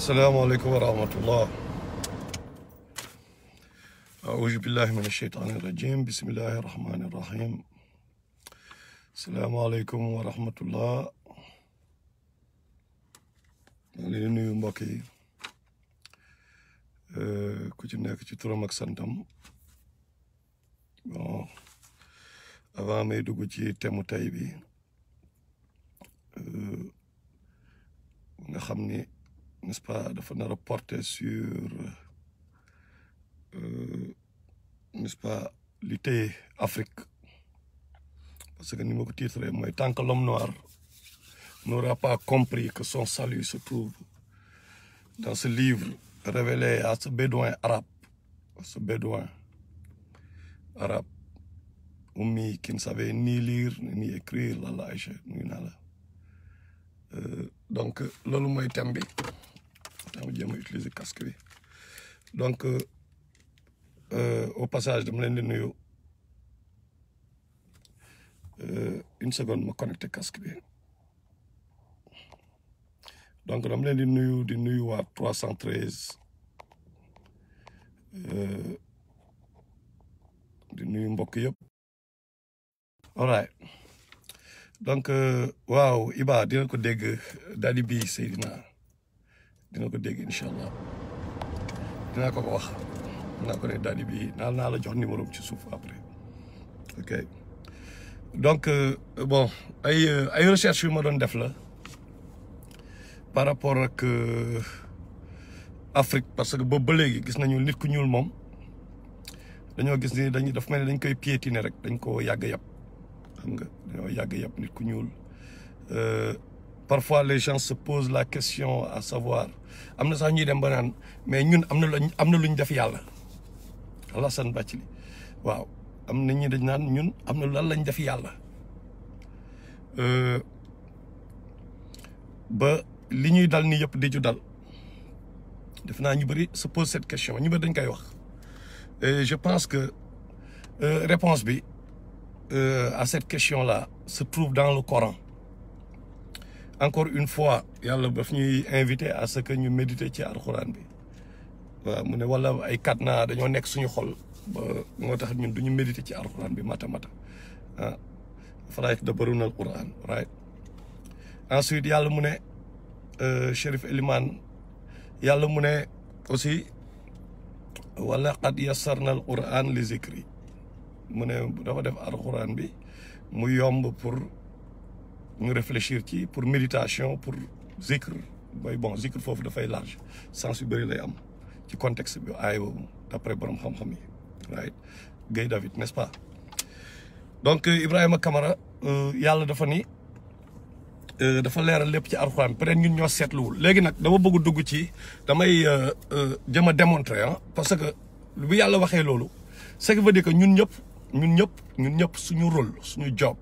السلام عليكم ورحمة الله. أعوذ بالله من الشيطان الرجيم. بسم الله الرحمن الرحيم. السلام عليكم ورحمة الله. li nuyu mbokk yi ku ci nekk ci turam ak santam. Bon, avant may dugg ci thème tey bi nga xam ni n'est-ce pas dafa nar a porter sur n'est-ce pas li téye Afrique, parce que ni ma ko titré mooy tant que l'homme noir n'aura pas compris que son salut se trouve dans ce livre révélé à ce bédouin arabe, Oumi, qui ne savait ni lire ni écrire la Aïcha nuyu naa la. Donc loolu mooy thème bi. Dama jéem a utiliser casque bi. Donc au passage dama leen di nuyu. Une seconde ma connecté casque bi. Donc dama leen di nuyu waa 313 di nuyu mbokk yëpp. All right. Donc waaw Iba dina ko dégg Dadi bi Seydina dina ko dégg incha allah dinaa ko wax dinaa ko ne Dadi bi naa la jox numéro ci suuf après. Ok donc bon ay recherche yu ma doon def la par rapport ak Afrique, parce que boobu ba léegi gis nañu nit ku ñuul moom dañoo gis ni daf mel ni dañ koy piétiner rek dañ ko yàgg yàpp xam nga dañoo yàgg yàpp nit ku ñuul. Parfois les gens se posent la question à savoir am na sax ñuy dem ba naan mais ñun am na lu ñu def yàlla Alassane Bathily waaw am na ñi dañ naan ñun am na lan lañ def yàlla ba li ñuy dal ni yëpp di ju dal. Def naa ñu bëri se pose cette question ñu bëri dañ koy wax et je pense que réponse bi à cette question-là se trouve dans le Coran. Encore une fois yàlla daf ñuy invité à ce que ñu méditer ci alxuraan bi waaw mu ne wala ay katna dañoo nekk suñu xol ba moo tax ñun duñu méditer ci alxuraan bi mata ah falaa yatadabbaruuna al-Qur'aan right. Ensuite yàlla mu ne Chérif Elimane yàlla mu ne aussi wala qad yassarna al-Qur'aan li zikri mu ne dafa def alxuraan bi mu yomb pour ñu réfléchir ci pour méditation pour zikr mooy bon zikr foofu dafay large sens yu bëri lay am ci contexte bi aay boobu d'après borom xam-xam yi right Guèye David n'est-ce pas. Donc Ibrahima Kamara yàlla dafa ni dafa leeral lépp ci alxuraan peut-être ñun ñoo seetluwul léegi nag dama bëgg dugg ci damay jëm a démontrer parce que bu yàlla waxee loolu ce qui veut dire que ñun ñëpp suñu rôle suñu job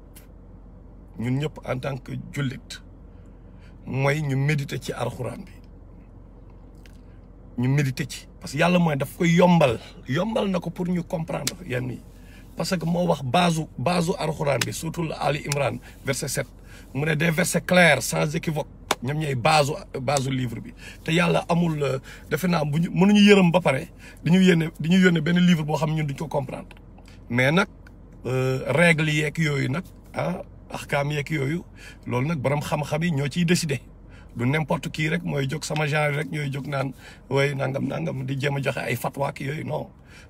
ñun ñëpp en tant que jullit mooy ñu méditer ci alxuraan bi ñu méditer ci parce que yàlla mooy daf koy yombal na ko pour ñu comprendre yenn yi parce que moo wax base alxuraan bi surtout la Ali Imran verset 7 mu ne des versets clairs sans équivoque ñoom ñooy base livre bi te yàlla amul defe naa bu ñu mënuñu yërëm ba pare di ñu yónnee benn livre boo xam ñun duñ ko comprendre mais nag règles yeeg yooyu nag axkaam yeeg yooyu loolu nag borom xam-xam yi ñoo ciy décider du n'importe qui rek mooy jóg sama genre rek ñooy jóg naan way nangam di jéem a joxe ay fatwa ak yooyu non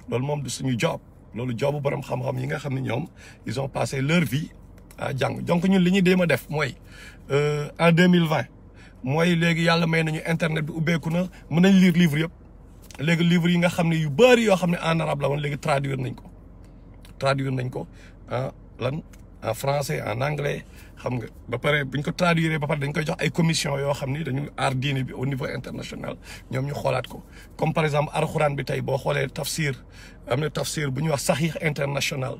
loolu moom du suñu job loolu jobu borom xam-xam yi nga xam ne ñoom ils ont passé leur vie à jàng donc ñun li ñuy déem a def mooy en 2020 mooy léegi yàlla may nañu internet bi ubbeeku na mën nañ lire livre yëpp léegi livre yi nga xam ne yu bëri yoo xam ne en arabe la woon léegi traduire nañ ko en français en anglais xam nga ba pare bu ñu ko traduire ba pare dañ koy jox ay commission yoo xam ni dañu aar diine bi au niveau international ñoom ñu xoolaat ko comme par exemple alxuraan bi tey boo xoolee tafsir am na tafsir bu ñuy wax saxiix international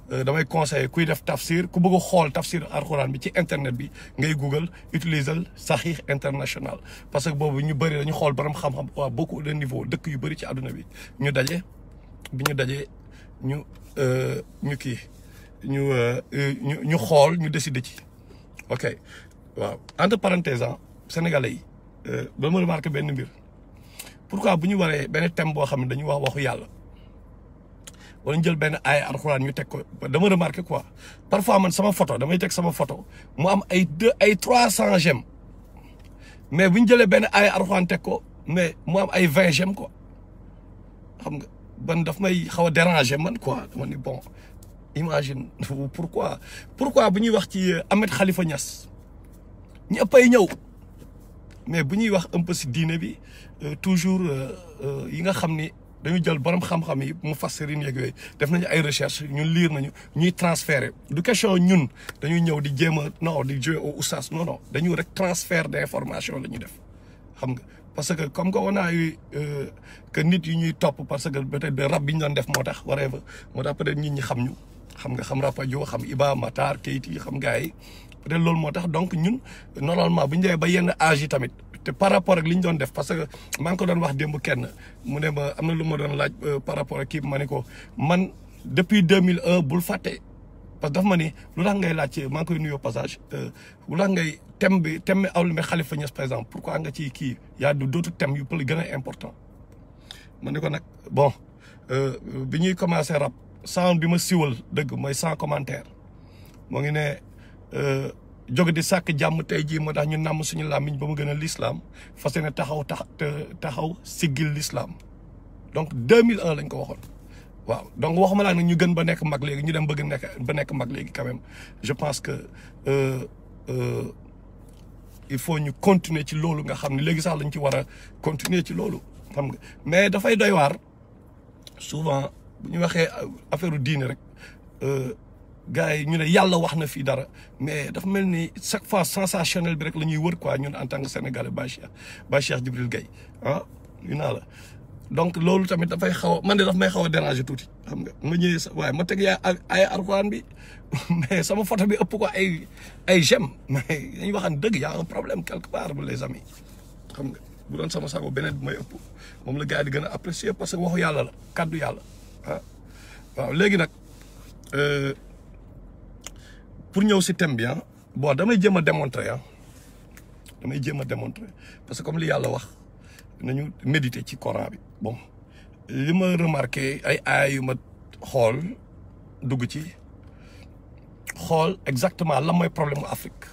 damay conseiller kuy def tafsir ku bëgg a xool tafsir alxuraan bi ci internet bi ngay google utiliser saxiix international parce que boobu ñu bëri dañu xool borom xam-xam waa beaucoup de niveau dëkk yu bëri ci àdduna bi ñu daje bi ñu dajee ñu kii ñu xool ñu décider ci ok waaw entre parenthèses sénégalais yi ba ma remarqué benn mbir pourquoi bu ñu waree benn thème boo xam ne dañu wax waxu yàlla wala ñu jël benn ay alxuraan ñu teg ko dama remarqué quoi parfois man sama photo damay teg sama photo mu am ay 300 j'aime mais bu ñu jëlee benn ay alxuraan teg ko mais mu am ay 20 j'aime quoi xam nga ban daf may xaw a déranger man quoi dama ni bon imagine pourquoi bu ñuy wax ci Ahmed Khalifa Niass ñëpp ay ñëw mais bu ñuy wax un peu si diine bi toujours yi nga xam ni dañu jël borom xam-xam yi mu fassirin yeeg yooyu def nañu ay recherche ñun lire nañu ñuy transférer du question ñun dañuy ñëw di jéem a non di jouer au oustaz non dañu rek transfert d'information la ñuy def xam nga parce que comme que on a eu que nit yi ñuy topp parce que peut-être de rab bi ñu doon def moo tax whatever moo tax peut-être nit ñi xam ñu xam nga xam Rapadio xam Iba Matar Keyti xam gars yi peut-être loolu moo tax donc ñun normalement bu ñu demee ba yenn âge yi tamit te par rapport ak li ñu doon def parce que maa ngi ko doon wax démb kenn mu ne ma am na lu ma doon laaj par rapport ak kii ma ne ko man depuis 2001 bul fàtte parce que dafa ma ni lu tax ngay laaj maa ngi koy nuyoo passage lu tax ngay thème bi awlu me Khalifa Niass par exemple pourquoi nga ci kii y a d'autres thèmes yu gën a important ma ne ko nag bon bi ñuy commencé rap sans bi ma siwal dëgg mooy sans commentaire moo ngi ne jóge di sàkk jàmm tey jii moo tax ñu namm suñu làmmiñ ba mu gën a l'islam fas yéene taxaw siggil l'islam donc 2001 lañ ko waxoon waaw donc waxuma laa nag ñu gën ba nekk mag léegi ñu dem bëgg nekk mag léegi quand même je pense que il faut ñu continuer ci loolu nga xam ne léegi sax lañ ci war a continuer ci loolu xam nga mais dafay doy waar souvent bu ñu waxee affaire diine rek gars yi ñu ne yàlla wax na fii dara mais dafa mel ni chaque fois sensationnel bi rek la ñuy wër quoi ñun en tant que sénégalais Baye Cheikh Djibril Gaye ah yu naa la donc loolu tamit dafay xaw a man de daf may xaw a déranger tuuti xam nga ma ñëwee waaye ma teg yaa ay alxuraan bi mais sama photo bi ëpp ko ay j'aime mais dañuy waxaan dëgg y a un problème quelque part les amis xam nga bu doon sama sago beneen bi may ëpp moom la gars yi di gën a apprécier parce que waxu yàlla la kaddu yàlla ah waaw léegi nag pour ñëw si thème bi bon damay jéem a démontrer parce que comme li yàlla wax nañu méditer ci Coran bi bon li ma remarqué ay aay yu ma xool dugg ci xool exactement lan mooy problème mu Afrique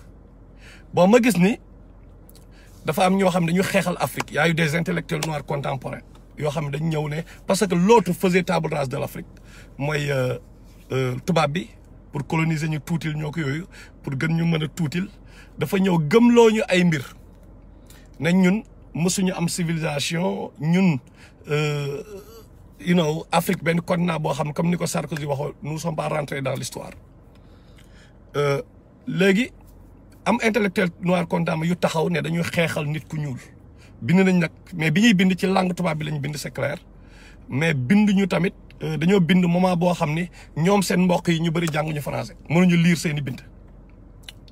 bon ma gis ni dafa am ñoo xam ne dañu xeexal Afrique y a eu des intellectuels noirs contemporains yoo xam ne dañu ñëw ne parce que l'autre faisait table rase de l'Afrique mooy tubaab bi pour coloniser ñu tuutil ñoo ko yooyu pour gën ñu mën a tuutil dafa ñëw gëmloo ñu ay mbir ne ñun mësuñu am civilisation ñun Afrique benn continent boo xam ne comme ni ko Sarkozy waxoo nous sommes pas rentrés dans l'histoire léegi am intellectuel noir contemporain yu taxaw ne dañuy xeexal nit ku ñuul bind nañ nag mais bi ñuy bind ci langue tubaab bi lañ bind c'est clair mais bind ñu tamit dañoo bind moment boo xam ni ñoom seen mbokk yi ñu bëri jànguñu français mënuñu lire seeni bind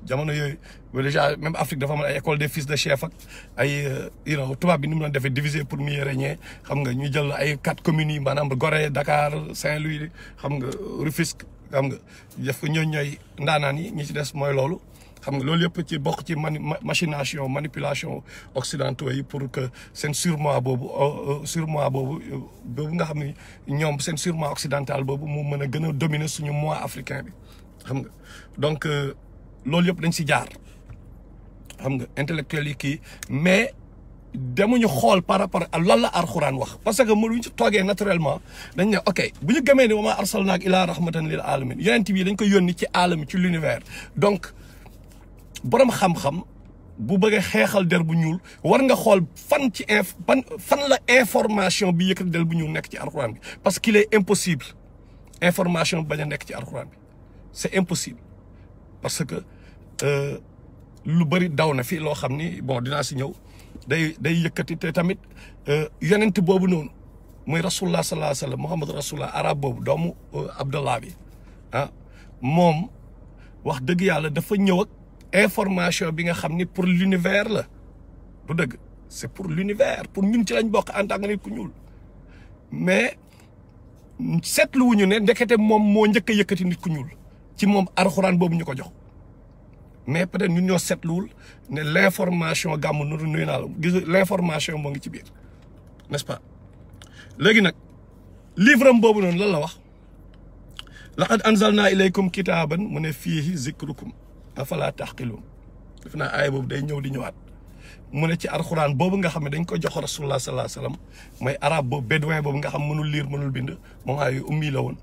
jamono yooyu déjà même Afrique dafa am ay école des fils de chef ak ay tubaab bi ni mu doon defee diviser pour mieux régner xam nga ñu jël ay 4 communes yi maanaam Gorée Dakar Saint-Louis xam nga Rufisque xam nga def ko ñooy ndaanaan yi ñi ci des mooy loolu xam nga loolu yëpp ci bokk ci machination manipulation occidentaux yi pour que seen surmoi boobu nga xam ne ñoom seen surmoi occidental boobu mu mën a gën a dominer suñu moi africain bi xam nga donc loolu yëpp dañ si jaar xam nga intellectuels yi kii mais demuñu xool par rapport ak lan la alxuraan wax parce que mënuñ ci toogee naturellement dañ ne ok bu ñu gëmee ni wa maa arsalnaaka illaa rahmatan lil alamin yonent bi dañ ko yónni ci alami ci l'univers donc borom xam-xam bu bëggee xeexal der bu ñuul war nga xool fan la information bi yëkkati der bu ñuul nekk ci alxuraan bi parce qu'il est impossible information bañ a nekk ci alxuraan bi c'est impossible parce que lu bëri daw na fi loo xam ni bon dinaa si ñëw day yëkkati te tamit yonent boobu noonu muy rasulullah sallallahu alayhi wa sallam Muhammad rasulullah arab boobu doomu Abdallah bi moom wax dëgg yàlla dafa ñëw ak information bi nga xam ni pour l'univers la du dëgg c'est pour l'univers pour ñun ci lañ bokk en tant que nit ku ñuul mais seetluwuñu ne ndekete moom moo njëkk a yëkkati nit ku ñuul ci moom alxuraan boobu ñu ko jox mais peut-être ñun ñoo seetluwul ne l'information gàmm nuyu naa la gis l'information moo ngi ci biir n'est-ce pas léegi nag livre am boobu noonu lan la wax laqad anzalna ilaykum kitaaban mu ne fiihi zikrukum afala taqiluun def naa aaya boobu day ñëw di ñëwaat mu ne ci alxuraan boobu nga xam ne dañ ko jox rasulullah sallallahu alayhi wasallam mooy arabe boobu bédouin boobu nga xam mënul lire mënul bind moom ay ummi la woon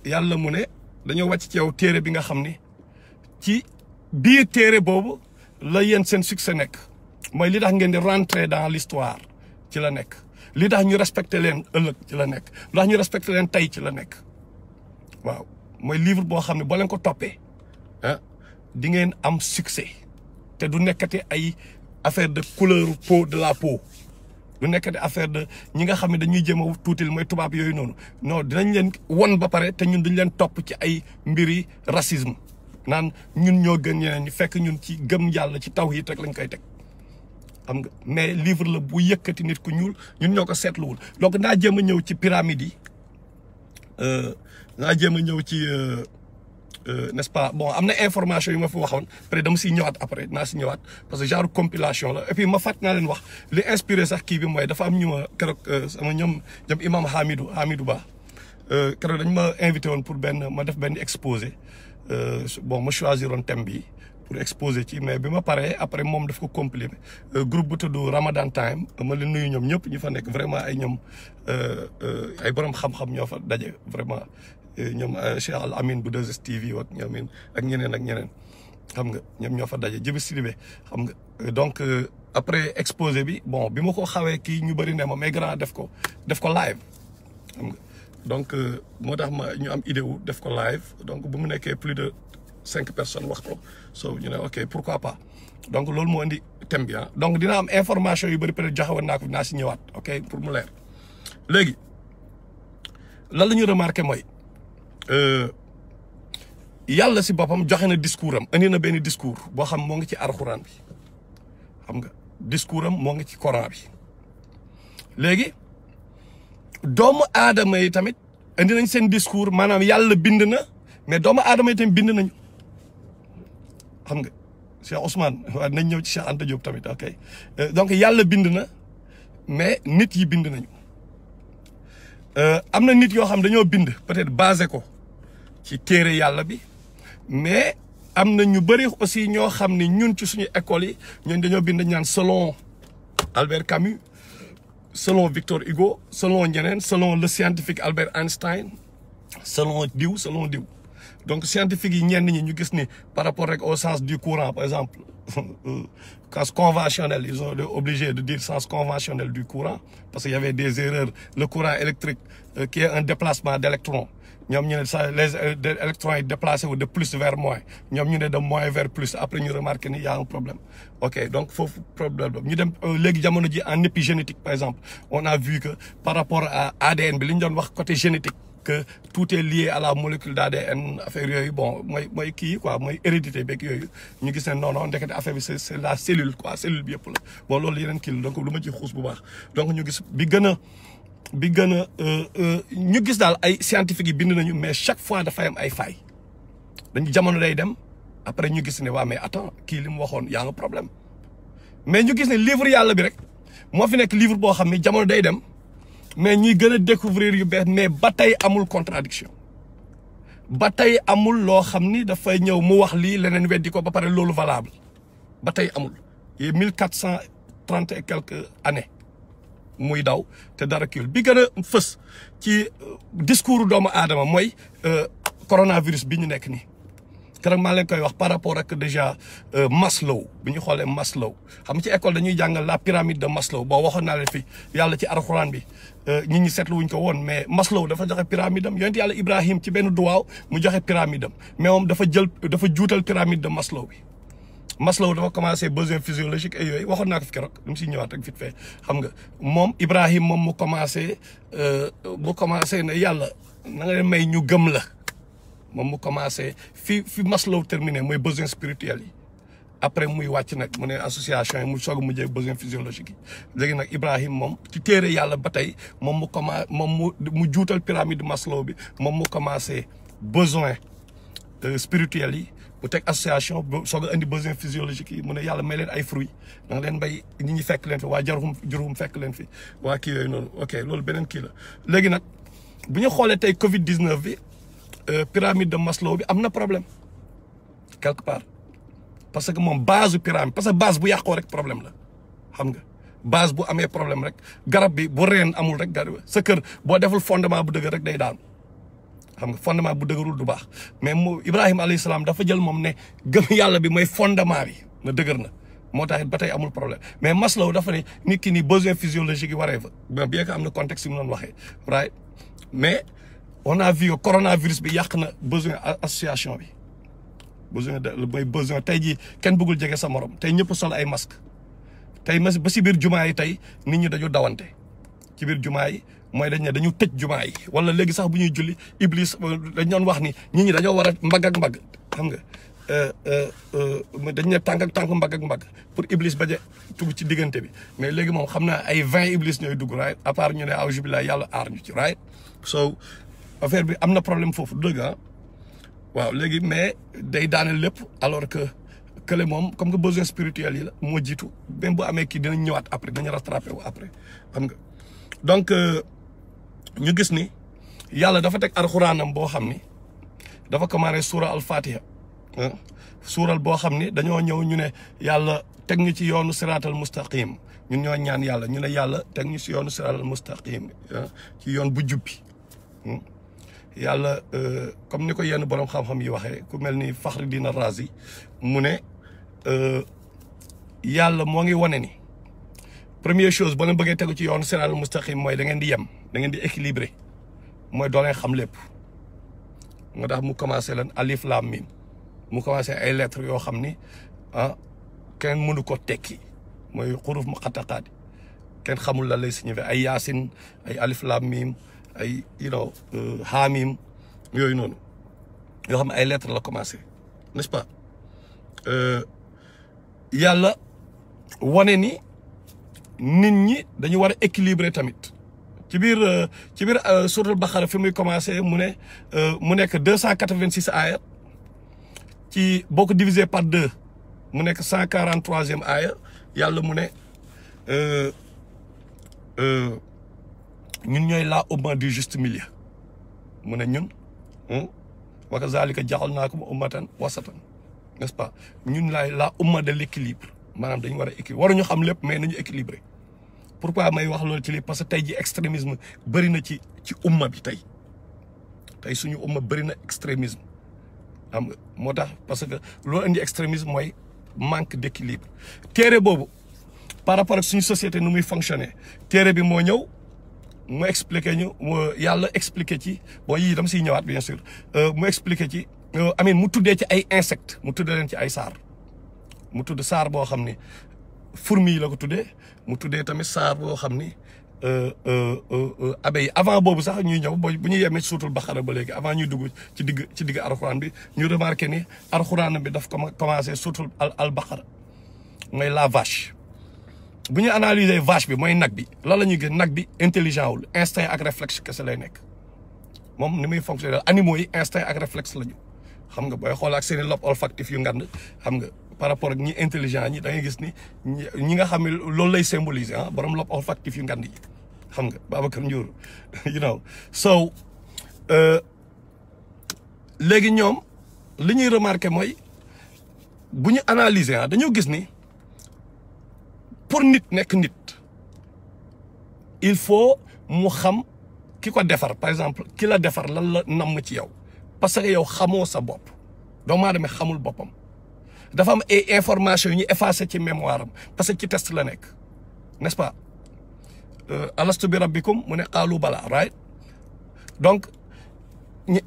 yàlla mu ne dañoo wàcc ci yow téere bi nga xam ni ci biir téere boobu la yéen seen succès nekk mooy li tax ngeen di rentrer dans l'histoire ci la nekk li tax ñu respecté leen ëllëg ci la nekk li tax ñu respecté leen tey ci la nekk waaw mooy livre boo xam ne boo leen ko toppee ah di ngeen am succès te du nekkati ay affaire de couleur peau de la peau du nekkati affaire de ñi nga xam ne dañuy jéem a tuutil mooy tubaab yooyu noonu non dinañ leen won ba pare te ñun duñ leen topp ci ay mbiri racisme naan ñun ñoo gën ñeneen ñi fekk ñun ci gëm yàlla ci tawhid rek lañ koy teg xam nga mais livre la bu yëkkati nit ku ñuul ñun ñoo ko seetluwul donc naa jéem a ñëw ci pyramide yi naa jéem a ñëw ci n'est-ce pas bon am na information yu ma fi waxoon peut-être dama siy ñëwaat après naa si ñëwaat parce que genre compilation la et puis ma fàtt naa leen wax li inspiré sax kii bi mooy dafa am ñu ma keroog sama ñoom imam Hamidou Ba keroog dañ ma invité woon pour ma def benn exposé bon ma choisiroon thème bi pour exposer ci mais bi ma paree après moom daf ko complété groupe bu tudd Ramadan Time ma leen nuyu ñoom ñëpp ñu fa nekk vraiment ay ñoom ay borom xam-xam ñoo fa daje vraiment ñoom Cheikh Al Amin bu 2STV ak ñoom ak ñeneen xam nga ñoom ñoo fa daje Djibi Sidibé xam nga donc après exposé bi bon bi ma ko xawee kii ñu bëri ne ma mais grand def ko live xam nga donc moo tax ñu am idée wu def ko live donc bu mu nekkee plus de 5 personnes wax ko so ñu ne ok pourquoi pas donc loolu moo indi thème bi donc dina am information yu bëri peut-être joxe woon naa ko naa si ñëwaat ok pour mu leer léegi lan la ñu remarqué mooy yàlla si boppam joxe na discours am indi na benn discours boo xam moo ngi ci alxuraan bi xam nga discours am moo ngi ci Coran bi léegi doomu aadama yi tamit indi nañ seen discours maanaam yàlla bind na mais doomu aadama yi tamit bind nañu xam nga Cheikh Ousmane waaw nañ ñëw ci Cheikh Anta Diop tamit ok donc yàlla bind na mais nit yi bind nañu am na nit yoo xam dañoo bind peut-être basé ko ci téere yàlla bi mais am na ñu bëri aussi ñoo xam ne ñun ci suñu école yi ñun dañoo bind ñaan selon Albert Camus selon Victor Hugo selon ñeneen selon le scientifique Albert Einstein selon diw donc scientifique yi ñenn ñi ñu gis ni par rapport rek au sens du courant par exemple sens conventionnel ils ont obligé de dire sens conventionnel du courant parce qu'il y avait des erreurs le courant électrique qui est un déplacement d'électrons ñoom ñu ne ça les électrons yi déplacé wu de plus vers moins ñoom ñu ne de moins vers plus après ñu remarqué ni y a un problème ok donc foofu problème ñu dem léegi jamono ji en épigénétique par exemple on a vu que par rapport à ADN bi li ñu doon wax côté génétique que tout est lié à la molécule d'ADN affaire yooyu bon mooy kii quoi mooy hérédité beeg yooyu ñu gis ne non ndekete affaire bi c'est la cellule quoi cellule bi yëpp la bon loolu yeneen kii la donc lu ma ci xuus bu baax donc ñu gis bi gën a ñu gis daal ay scientifique yi bind nañu mais chaque fois dafay am ay failles dañu jamono day dem après ñu gis ne waa mais attends kii li mu waxoon yaa nga problème mais ñu gis ne livre yàlla bi rek moo fi nekk livre boo xam ne jamono day dem mais ñuy gën a découvrir yu bees mais ba tey amul contradiction ba tey amul loo xam ni dafay ñëw mu wax lii leneen weddi ko ba pare loolu valable ba tey amul yi 1430 et quelques années muy daw te dara kiiwul bi gën a fës ci discours doomu aadama mooy coronavirus bi ñu nekk nii keroog maa leen koy wax par rapport ak déjà Maslow bi ñu xoolee Maslow xam nga ci école dañuy jàngal la pyramide de Maslow boo waxoon naa leen fi yàlla ci alxuraan bi nit ñi seetlu wuñ ko woon mais Maslow dafa joxe pyramide am yonent yàlla Ibrahim ci benn duwaaw mu joxe pyramide am mais moom dafa juutal pyramide de Maslow bi Maslow dafa commencé besoin physiologique et yooyu waxoon naa ko fi keroog lu mu siy ñëwaat rek vite fait xam nga moom Ibrahim moom mu commencé ne yàlla na nga leen may ñu gëm la moom mu commencé fi Maslow terminé mooy besoin spirituel yi après muy wàcc nag mu ne association yi mu soog a mujjee besoin physiologique yi léegi nag Ibrahim moom ci téere yàlla ba tey moom mu juutal pyramide Maslow bi moom mu commencé besoin spirituel yi bu teg association bu soog a indi besoin physiologique yi mu ne yàlla may leen ay fruits da nga leen bay nit ñi fekk leen fi waa jurum fekk leen fi waa kii yooyu noonu ok loolu beneen kii la léegi nag bu ñu xoolee tey Covid 19 bi pyramide de Maslow bi am na problème quelque part parce que moom base pyramide parce que base bu yàqoo rek problème la xam nga base bu amee problème rek garab bi bu reen amul rek garab sa kër boo deful fondement bu dëgër rek day daanu xam nga fondement bu dëgërul du baax mais mu Ibrahima alayhi salaam dafa jël moom ne gëm yàlla bi mooy fondement bi na dëgër na moo tax it ba tey amul problème mais Maslow dafa ne nit ki ni besoin physiologique yi waree fa bien que am na contexte yi mu doon waxee right mais on a vu coronavirus bi yàq na besoin association bi besoin de mooy besoin tey jii kenn bëggul jege sa morom tey ñëpp sol ay masque tey ba si biir jumaa yi tey nit ñi dañu dawante ci biir jumaa yi mooy dañ ne dañu tëj jumaa yi wala léegi sax bu ñuy julli iblis dañ doon wax ni nit ñi dañoo war a mbagg ak mbagg xam nga dañ ne tànk ak tànk mbagg ak mbagg pour iblis baje tugg ci diggante bi mais léegi moom xam naa ay 20 iblis ñooy dugg right à part ñu ne alhamdulilah yàlla aar ñu ci right so affaire bi am na problème foofu dëgg ah waaw léegi mais day daane lépp alors que kële moom comme que besoin spirituel yi la moo jiitu même bu amee kii dinañ ñëwaat après dañu rattrapé wu après xam nga donc ñu gis ni yàlla dafa teg alxuraanam boo xam ni dafa commencé suura al-Fatiha suural boo xam ni dañoo ñëw ñu ne yàlla teg ñu ci yoonu siraatal mustaqim ñun ñoo ñaan yàlla ñu ne yàlla teg ñu ci yoonu siraatal mustaqim ci yoon bu jubbi yàlla comme ni ko yenn borom xam-xam yi waxee ku mel ni Fakhruddin Razi mu ne yàlla moo ngi wane ni première chose boo leen bëggee tegu ci yoonu siraatal mustaqim mooy da ngeen di yem da ngeen di équilibré mooy doo leen xam lépp moo tax mu commencé leen alif lam mim mu commencé ay lettres yoo xam ni kenn mënu ko tekki mooy xuruf mu xataqaati kenn xamul lan lay signifié ay yaasin ay alif lam mim ay haamim yooyu noonu yoo xam ne ay lettres la commencé n'est-ce pas yàlla wane ni nit ñi dañu war a équilibrer tamit ci biir suuratul Baqara fi muy commencé mu nekk 286 aaya ci boo ko divisé par 2 mu nekk 143e aaya yàlla mu ne ñun ñooy la umma du juste milieu mu ne ñun wa kazalika ja'alnakum ummatan wasatan n'est-ce pas ñun la umma de l'équilibre maanaam dañu war a équilibre waruñu xam lépp mais nañu équilibré pourquoi may wax loolu ci lii parce que tey ji extrémisme bëri na ci umma bi tey suñu umma bëri na extrémisme xam nga moo tax parce que loolu indi extrémisme mooy manque d'équilibre téere boobu par rapport ak suñu société nu muy fonctionner téere bi moo ñëw mu expliqué ñu yàlla expliqué ci bon yii dama siy ñëwaat bien sûr mu expliqué ci mu tuddee ci ay insectes mu tuddee leen ci ay saar mu tudd saar boo xam ni fourmi yi la ko tuddee mu tuddee tamit saar boo xam ni abeilles avant boobu sax ñuy ñëw bu ñu yemee suutul Baqara ba léegi avant ñuy dugg ci digg alxuraan bi ñu remarqué ni alxuraan bi daf commencé suutul al Baqara mooy la vache bu ñu analyser vache bi mooy nag bi lan la ñuy gis nag bi intelligent wul instinct ak réflexe kese lay nekk moom ni muy fonctionner animaux yi instinct ak réflexe la ñu xam nga booy xool ak seen i lobe olfactif yu ngand xam nga par rapport ak ñi intelligent ñi da ngay gis ni ñi nga xam ne loolu lay symboliser borom lobe olfactif yu ngand yi xam nga Babacar Ndiour so léegi ñoom li ñuy remarqué mooy bu ñu analyser dañoo gis ni pour nit nekk nit il faut mu xam ki ko defar par exemple ki la defar lan la namm ci yow parce que yow xamoo sa bopp doomu aadama xamul boppam dafa am ay information yu ñu effacé ci mémoire am parce que ci test la nekk n'est-ce pas alastu bi rabbikum mu ne qaalu bala right donc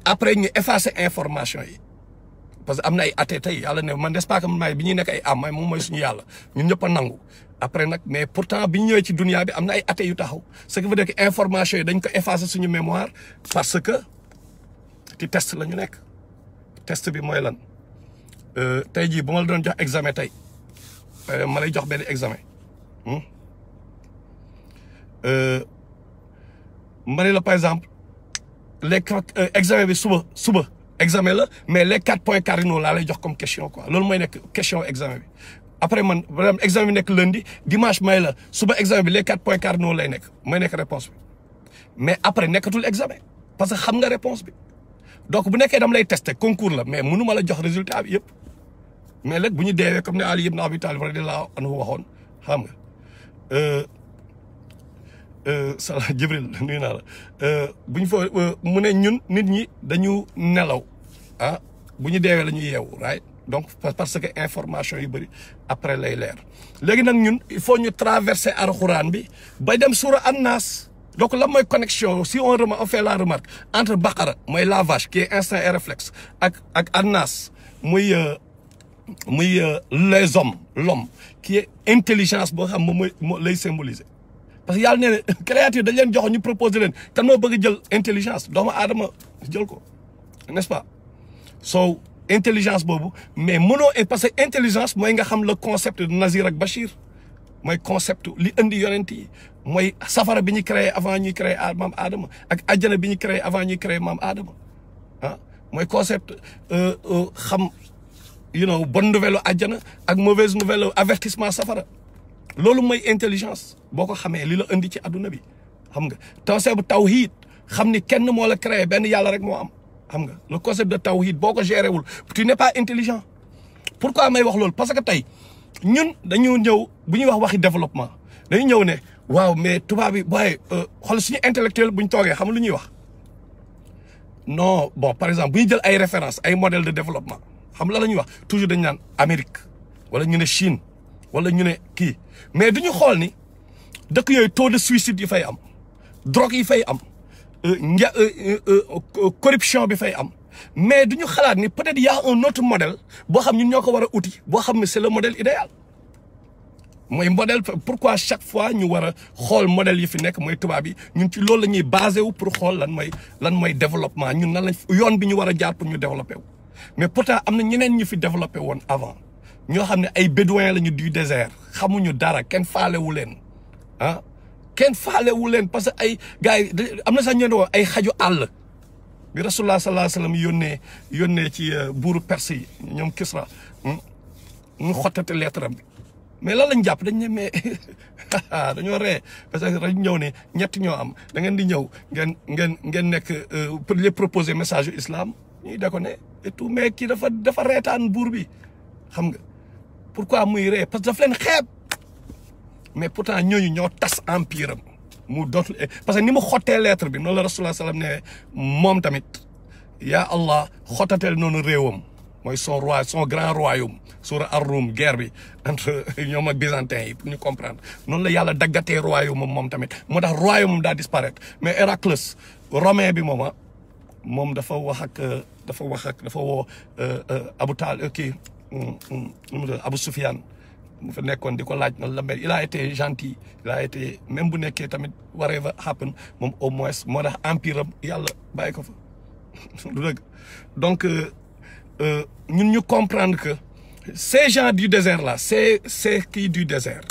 après ñu effacé information yi parce que am na ay athée tey yàlla ne man n'est-ce pas que man bi ñuy nekk ay am moom mooy suñu yàlla ñun ñëpp a nangu après nag mais pourtant bi ñu ñëwee ci dunia bi am na ay athée yu taxaw ce qui veut dire que information yi dañ ko effacé suñu mémoire parce que ci test la ñu nekk test bi mooy lan tey jii bu ma la doon jox examen tey ma lay jox benn examen ma ne la par exemple les examen bi suba examen la mais les 4 points cardinaux laa lay jox comme question quoi loolu mooy nekk question examen bi après man vraiment examen bi nekk lundi dimanche may la suba examen bi les 4 points cardinaux lay nekk mooy nekk réponse bi mais après nekkatul examen parce que xam nga réponse bi donc bu nekkee dam lay tester concours la mais mënu ma la jox résultat bi yëpp mais léegi bu ñu deewee comme ne Ali ibn Abi Talib radiyallahu anhu waxoon xam nga sala Jibril nuyu naa la bu ñu fa mu ne ñun nit ñi dañu nelaw ah bu ñu deewee la ñuy yeewu right donc parce que information yu bëri après lay leer léegi nag ñun il faut ñu traverser alxuraan bi ba dem suura An-Nas donc lan mooy connexion si on fait la remarque entre Baqara mooy la vache qui est instinct et réflexe ak An-Nas muy les hommes l'homme qui est intelligence boo xam moom mooy lay symboliser parce que yàlla nee na créature dañ leen jox ñu proposer leen kan moo bëgg jël intelligence doomu aadama jël ko n'est-ce pas so intelligence boobu mais mënoo parce que intelligence mooy nga xam le concept de Nazir ak Bachir mooy concept li indi yonent yi mooy safara bi ñu créé avant ñuy créé maam Adama ak àjjana bi ñu créé avant ñuy créé maam Adama ah mooy concept xam bonne nouvelle àjjana ak mauvaise nouvelle avertissement safara loolu mooy intelligence boo ko xamee li la indi ci adduna bi xam nga concept bu tawhid xam ni kenn moo la créé benn yàlla rek moo am xam nga le concept de tawhid boo ko géré wul tu n'es pas intelligent pourquoi may wax loolu parce que tey ñun dañu ñëw bu ñuy wax waxi développement dañu ñëw ne waaw mais tubaab bi waaye xool suñu intellectuel bu ñu toogee xam lu ñuy wax non bon par exemple bu ñu jël ay références ay modèles de développement xam la ñuy wax toujours dañu naan Amérique wala ñu ne Chine wala ñu ne kii mais duñu xool ni dëkk yooyu taux de suicide yi fay am drogue yi fay am corruption bi fay am mais duñu xalaat ni peut-être y a un autre modèle boo xam ñun ñoo ko war a uti boo xam ne c'est le modèle idéal mooy modèle pourquoi chaque fois ñu war a xool modèle yi fi nekk mooy tubaab yi ñun ci loolu la ñuy basé wu pour xool lan mooy développement ñun nan lañ yoon bi ñu war a jaar pour ñu développé wu mais pourtant am na ñeneen ñu fi développé woon avant ñoo xam ne ay bédouins lañu du désert xamuñu dara kenn faalewu leen ah kenn faalewu leen parce que ay gars yi am na sax ñu ne ay xaju àll bi rasulullah sallallahu alayhi wasallam yónnee ci buuru Perse yi ñoom Kisra ñu xottate lettre am bi mais lan lañ jàpp dañ ne mais dañoo ree parce que dañ ñëw ne ñett ñoo am da ngeen di ñëw ngeen nekk pour les proposer message yu islam ñuy da ko ne et tout mais kii dafa reetaan buur bi xam nga pourquoi muy ree parce que daf leen xeeb mais pourtant ñooñu ñoo tas empire am mu dootul parce que ni mu xottee lettre bi noonu la rasulullah sallam ne moom tamit yaa Allah xottateel noonu réewam mooy son grand royaume sura ar-Rum guerre bi entre ñoom ak byzantin yi pour ñu comprendre noonu la yàlla daggatee royaume moom tamit moo tax royaume daa disparaître mais Héraclius romain bi moom dafa woo Abu Talib kii Abu Sufyan mu fa nekkoon di ko laaj noonu la mel il a été gentil il a été même bu nekkee tamit whatever happen moom au moins moo tax empire am yàlla bàyyi ko fa du dëgg donc ñun ñu comprendre que ces gens du désert là c'est kii du désert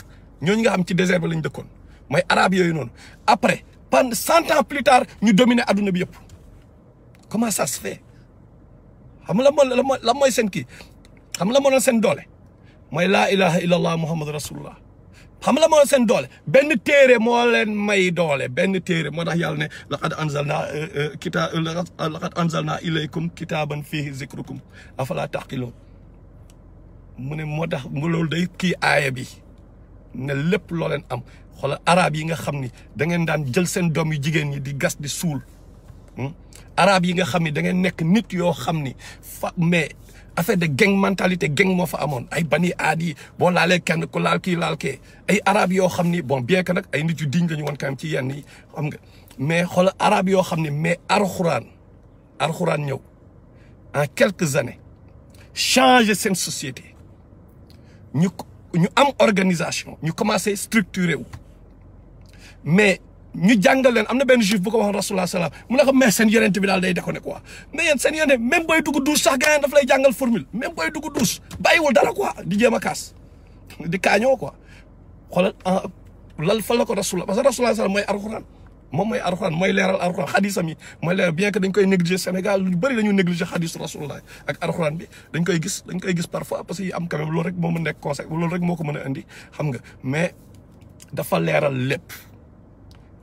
ñooñu nga xam ci désert ba lañ dëkkoon mooy arabe yooyu noonu après pendant 100 ans plus tard ñu dominer adduna bi yëpp comment ça se fait xam nga la mooy seen kii xam nga la moo doon seen doole mooy laa ilaha illallah muhammad rasulullah xam la moo seen doole benn téere moo leen may doole benn téere moo tax yàlla ne laqad anzalna ilaykum kitaaban fihi zikrukum afala taqiloon mu ne moo tax loolu day kii aaya bi ne lépp loo leen am xoolal arab yi nga xam ni da ngeen daan jël seen doom yu jigéen ñi di gas di suul arab yi nga xam ni da ngeen nekk nit yoo xam ni mais affaire de gang mentalité gang moo fa amoon ay bani aad yi boo laalee kenn ku laal kii laal kee ay arab yoo xam ni bon bien que nag ay nit yu diñ la ñu woon quand même ci yenn yi xam nga mais xoolal arab yoo xam ni mais alxuraan ñëw en quelques années changer seen société ñu am organisation ñu commencé structuré wu mais ñu jàngal leen am na benn juif bu ko waxoon rasulullah salaam mu ne ko mais seen yonent bi daal day déconné quoi mais yéen seen yonent même booy dugg douche sax gars yi daf lay jàngal formule même booy dugg douche bàyyiwul dara quoi di jéem a kaas di kaañoo quoi xoolal lal fa la ko rasulullah parce que rasulullah salaam mooy alxuraan moom mooy alxuraan mooy leeral alxuraan xadisam yi mooy leeral bien que dañ koy négliger Sénégal lu bëri dañu négliger xadisu rasulullah ak alxuraan bi dañ koy gis parfois parce que yi am quand même loolu rek moo mën nekk conseil loolu rek moo ko mën a indi xam nga mais dafa leeral lépp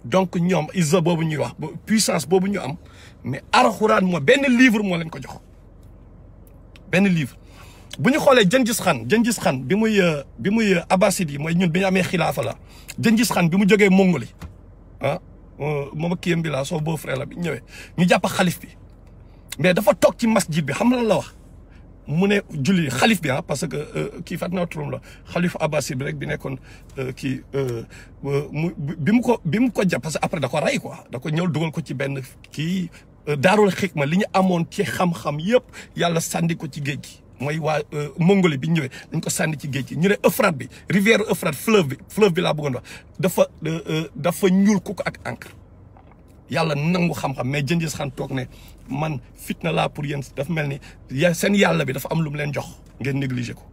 donc ñoom izza boobu ñuy wax puissance boobu ñu am mais alxuraan moo benn livre moo leen ko jox benn livre bu ñu xoolee Gengis Khan bi muy Abbasid yi mooy ñun bi ñu amee xilaafa la Gengis Khan bi mu jógee Mongolie moom ak kiyam bi laa soo beau frère la bi ñëwee ñu jàpp xalif bi mais dafa toog ci masjid bi xam lan la wax mu ne julli xalif bi parce que kii fat naa turam la xalif Abbasid bi rek bi nekkoon kii bi mu ko jàpp parce que après da ko rey quoi da ko ñëw dugal ko ci benn kii daarul xikma li ñu amoon ci xam-xam yëpp yàlla sànni ko ci géej gi mooy waa Mongolie bi ñëwee dañ ko sànni ci géej gi ñu ne Euphrate bi rivière Euphrate fleuve bi laa bëggoon wax dafa ñuul ku ko ak encre yàlla nangu xam-xam mais Gengis Khan toog ne man fitna laa pour yéen dafa mel ni seen yàlla bi dafa am lu mu leen jox ngeen négliger ko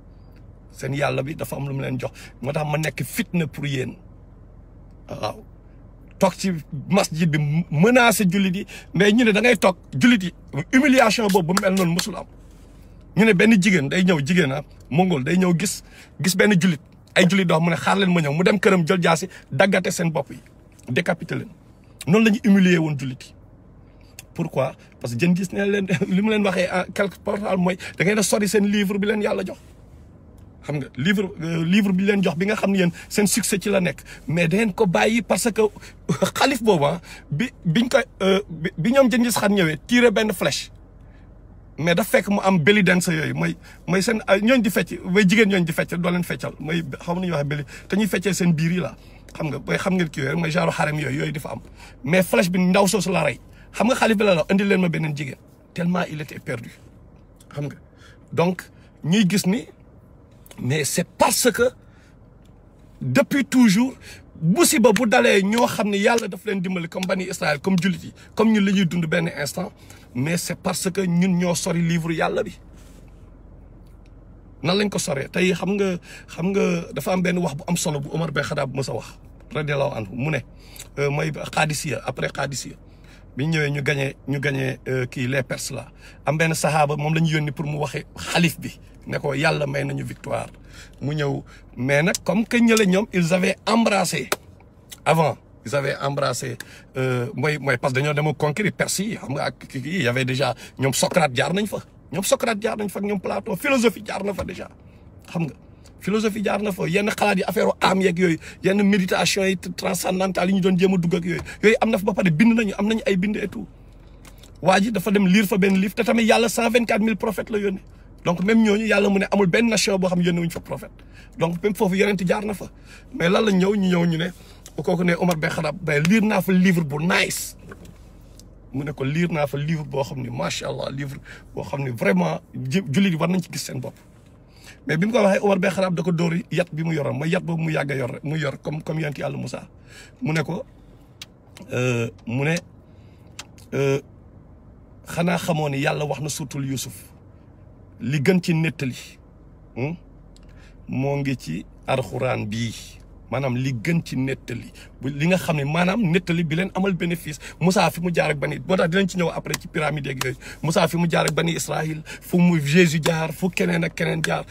seen yàlla bi dafa am lu mu leen jox moo tax ma nekk fitna pour yéen waaw toog ci masjid bi menacé jullit yi mais ñu ne da ngay toog jullit yi humiliation boobu bu mel noonu mosul am ñu ne benn jigéen day ñëw mongol day ñëw gis benn jullit ay jullit dox mu ne xaar leen ma ñëw mu dem këram jël jaasi daggate seen bopp yi décapité leen noonu la ñu humilier woon jullit yi pourquoi parce que Gengis ne leen li mu leen waxee quelque part mooy da ngay na sori seen livre bi leen yàlla jox xam nga livre bi leen jox bi nga xam ne yéen seen succès ci la nekk mais da ngeen ko bàyyi parce que xalif boobu bi ñoom Gengis Khan ñëwee tiré benn flèche mais daf fekk mu am belly dance yooyu mooy seen ñooñ di fecc mooy jigéen ñooñ di fecc doo leen feccal mooy xam nañuy waxee belly te ñuy feccee seen biir yi la xam nga booy xam ngeen kii yooyu mooy genre xarem yooyu di fa am mais flèche bi ndaw soosu la rey xam nga xalif bi la indi leen ma beneen jigéen tellement il était perdu xam nga donc ñuy gis ni mais c'est parce que depuis toujours musiba bu dalee ñoo xam ne yàlla daf leen dimbali comme bani Israël comme jullit yi comme ñun la ñuy dund benn instant mais c'est parce que ñun ñoo sori livre yàlla bi nan lañ ko soree tey xam nga dafa am benn wax bu am solo bu Omar Ben Khattab mës a wax radiyallahu anhu mu ne mooy Qadisiya après Qadisiya bi ñëwee ñu gagné kii les Perses là am benn sahaaba moom la ñu yónni pour mu waxe xalif bi ne ko yàlla may nañu victoire mu ñëw mais nag comme que ñële ñoom ils avaient embrassé avant ils avaient embrassé mooy parce que dañoo dem conquérir Perse yi xam nga ak kii y avait déjà ñoom Socrate jaar nañ fa ak ñoom Platon philosophie jaar na fa déjà xam nga philosophie jaar na fa yenn xalaat yi affaire am yeeg yooyu yenn méditation yi transcendantale yi ñu doon jéem a dugg ak yooyu am na fa ba pare am nañu ay bind et tout waa ji dafa dem lire fa benn livre te tamit yàlla 124 000 prophètes la yónnee donc même ñooñu yàlla mu ne amul benn nation boo xam yónnee wuñ fa prophète donc même foofu yonent jaar na fa mais lan la ñu ne kooku ne Omar Ben Khattab mais lire naa fa livre bu nice mu ne ko lire naa fa livre boo xam ne macha allah livre boo xam ne vraiment jullit yi war nañ ci gis seen bopp mais bi mu ko waxee Omar Ben Khattab da ko dóor yat bi mu yoroon mooy yat boobu mu yàgg a yor mu yor comme yonent yàlla Moussa mu ne ko xanaa xamoo ni yàlla wax na suutul Youssouf li gën ci nettali moo ngi ci alxuraan bii maanaam li gën ci nettali li nga xam ne maanaam nettali bi leen amal bénéfice Moussa fi mu jaar ak bani moo tax dinañ ci ñëw après ci pyramide yeeg yooyu Moussa fi mu jaar ak bani Israël fu mu Jésus jaar fu keneen ak keneen jaar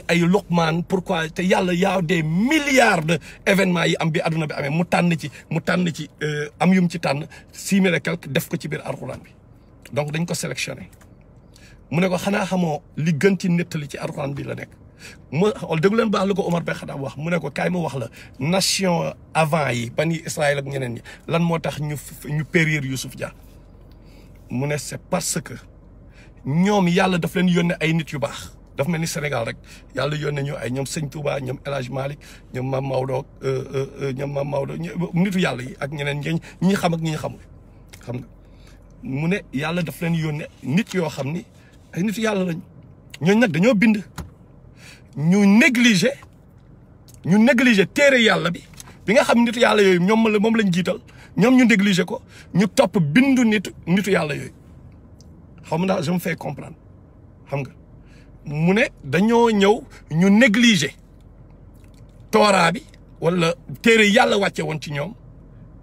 ay Luqman pourquoi te yàlla yaa des milliards de événements yi am bi adduna bi amee mu tànn ci am yum ci tànn 6 000 et quelque def ko ci biir alxuraan bi donc dañ ko sélectionné mu ne ko xanaa xamoo li gën ci nettali ci alxuraan bi la nekk déglu leen baax la ko Omar Ben Khattab wax mu ne ko kaay ma wax la nation avant yi bani Israël ak ñeneen ñi lan moo tax ñu périr Youssouf Dia mu ne c'est parce que ñoom yàlla daf leen yónnee ay nit yu baax daf mel ni Sénégal rek yàlla yónnee ñu ay ñoom Sëñ Touba ñoom El Hadj Malick ñoom Mame Maodo nitu yàlla yi ak ñeneen ñi xam ak ñi ñu xamul xam nga mu ne yàlla daf leen yónnee nit yoo xam ni ay nitu yàlla lañ ñooñu nag dañoo bind ñu négliger téere yàlla bi nga xam nitu yàlla yooyu moom lañ jiital ñoom ñu négliger ko ñu topp bindu nitu yàlla yooyu xam nga je me fais comprendre xam nga mu ne dañoo ñëw ñu négliger tooraa bi wala téere yàlla wàcce woon ci ñoom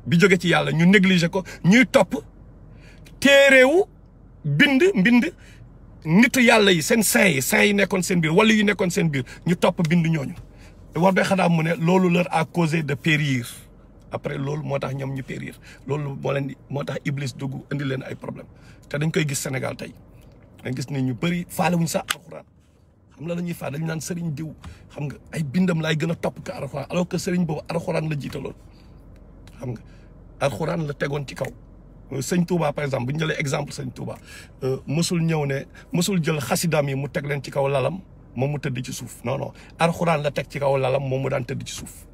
bi jóge ci yàlla ñu négliger ko ñuy topp téereewu mbind nitu yàlla yi seen saints yi nekkoon seen biir wala yu nekkoon seen biir ñu topp bind ñooñu war day xanaa mu ne loolu leur a causé de périr après loolu moo tax ñoom ñu périr loolu moo tax Iblis dugg indi leen ay problème te dañ koy gis Sénégal tey dañ gis ne ñu bëri faale wuñ sax alxuraan xam la ñuy faa dañu naan sëriñ diw xam nga ay bindam laay gën a topp ko alxuraan alors que sëriñ boobu alxuraan la jiitaloon xam nga alxuraan la tegoon ci kaw sëñ Touba par exemple bu ñu jëlee exemple sëñ Touba mësul ñëw ne mësul jël xasidam yi mu teg leen ci kaw lalam moom mu tëdd ci suuf non non alxuraan la teg ci kaw lalam moom mu daan tëdd ci suuf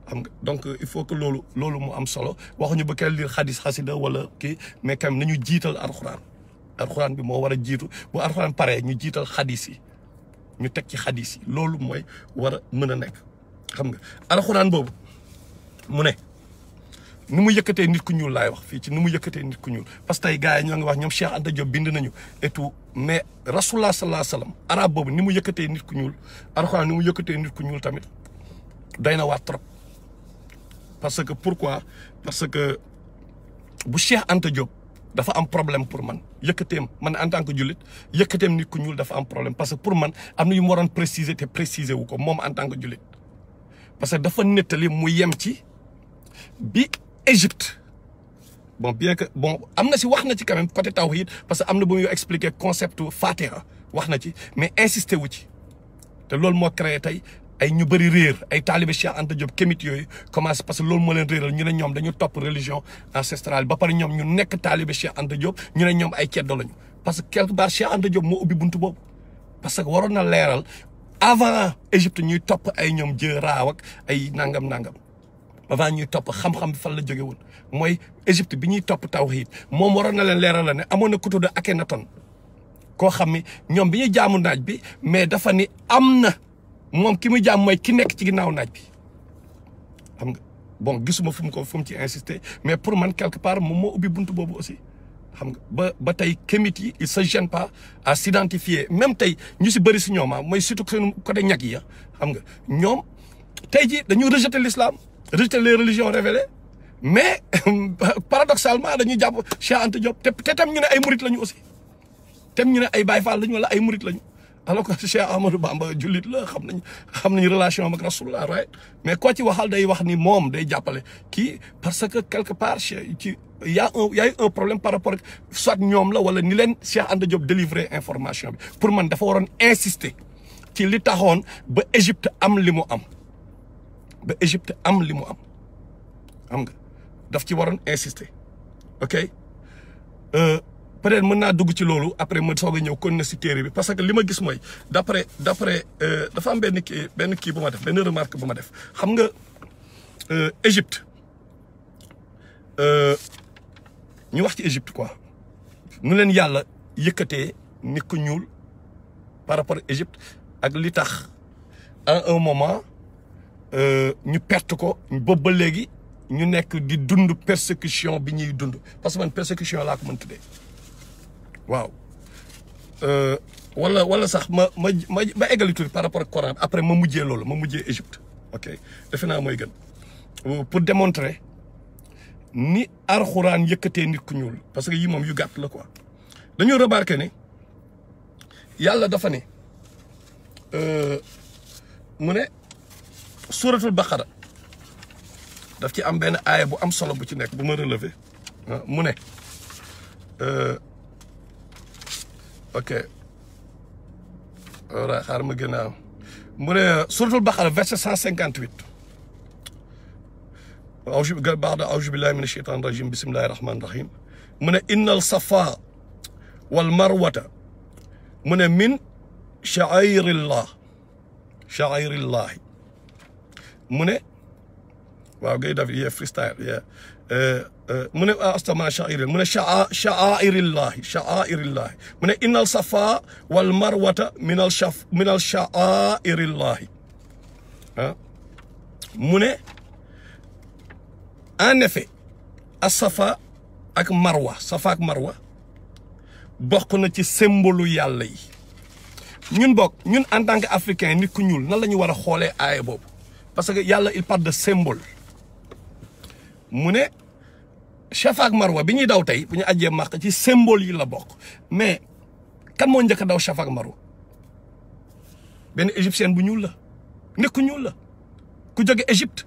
xam nga donc il faut que loolu mu am solo waxuñu ba kenn lire xasida wala kii mais quand même nañu jiital alxuraan bi moo war a jiitu bu alxuraan paree ñu jiital xadis yi ñu teg ci xadis yi loolu mooy war a mën a nekk xam nga alxuraan boobu mu ne nu mu yëkkatee nit ku ñuul laay wax fii ci nu mu yëkkatee nit ku ñuul parce que tey gars yi ñoo ngi wax ñoom Cheikh Anta Diop bind nañu et tout mais rasulullah sallallahu alayhi wasallam arab boobu ni mu yëkkatee nit ku ñuul alxuraan ni mu yëkkatee nit ku ñuul tamit doy na waat trop parce que pourquoi parce que bu Cheikh Anta Diop dafa am problème pour man yëkkateem man en tant que jullit yëkkateem nit ku ñuul dafa am problème parce que pour man am na yu mu waroon préciser te préciser wu ko moom en tant que jullit parce que dafa nettali mu yem ci bi Égypte bon bien que bon am na si wax na ci quand même côté tawhid parce que am na bu muy expliquer concept Fatiha wax na ci mais insisté wu ci te loolu moo créé tey ay ñu bëri réer ay taalibe Cheikh Anta Diop kémit yooyu commencé parce que loolu moo leen réeral ñu ne ñoom dañu topp religion ancestrale ba pare ñoom ñu nekk taalibe Cheikh Anta Diop ñu ne ñoom ay ceddo lañu parce que quelque part Cheikh Anta Diop moo ubbi buntu boobu parce que waroon na leeral avant Égypte ñuy topp ay ñoom jë raaw ak ay nangam avant ñuy topp xam-xam bi fan la jóge woon mooy Égypte bi ñuy topp tawhid moom waroon na leen leeral la ne amoon na ku tudd Akhenaton koo xam ni ñoom bi ñuy jaamu naaj bi mais dafa ni am na moom ki muy jaam mooy ki nekk ci ginnaaw naaj bi xam nga bon gisuma fu mu ci insister mais pour man quelque part moom moo ubbi buntu boobu aussi xam nga ba tey kémit yi il se gêne pas à s'identifier même tey ñu si bëri si ñoom mooy surtout seen côté ñag yi xam nga ñoom tey ji dañu rejeter l'islam rejeter les religions révélées mais paradoxalement dañuy jàpp Cheikh Anta Diop te tam ñu ne ay murit lañu aussi tam ñu ne ay Baye Fall lañu wala ay murit lañu alors que Cheikh Ahmadou Bamba jullit la xam nañu relation ak Rasulullah right mais koo ci waxal day wax ni moom day jàppale kii parce que quelque part ci y a eu un problème par rapport soit ñoom la wala ni leen Cheikh Anta Diop délivrer information bi pour man dafa waroon insister ci li taxoon ba Égypte am li mu am xam nga daf ci waroon insister ok peut-être mën naa dugg ci loolu après ma soog a ñëw kon na si téere bi parce que li ma gis mooy d'après dafa am benn kii bu ma def benn remarque bu ma def xam nga Égypte ñu wax ci Égypte quoi nu leen yàlla yëkkatee nit ku ñuul par rapport à Égypte ak li tax à un moment ñu perte ko boobu ba léegi ñu nekk di dund persécution bi ñuy dund parce que man persécution laa ko mën tuddee waaw wala sax ma eggali tuuti par rapport ak Coran après ma mujjee loolu ma mujjee Égypte ok defe naa mooy gën pour démontrer ni alxuraan yëkkatee nit ku ñuul parce que yii moom yu gàtt la quoi dañoo remarqué ne yàlla dafa ne mu ne suuratul baqara daf ci am benn aaya bu am solo bu ci nekk bu ma relevé mu ne ok wala xaar ma gën a am mu ne suuratul baqara verset 158 auzu billahi mina shaytaani rajim bismillahi rahmaani rahim mu ne innal safa wal marwata mu ne min sha'airillah mu ne waaw ngay def yee freestyle yee mu ne astama sha'airillah mu ne sha'airillahi mu ne innal safa wal marwata minal sha'airillahi mu ne en effet as-safa ak marwa bokk na ci symbole yàlla yi ñun en tant que africain nit ku ñuul nan la ñu war a xoolee aaya boobu parce que yàlla il parle de symbole mu ne Safa ak Marwa bi ñuy daw tey bu ñu ajjee Makka ci symbole yi la bokk mais kan moo njëkk a daw Safa ak Marwa benn égyptienne bu ñuul la nit ku ñuul la ku jóge Égypte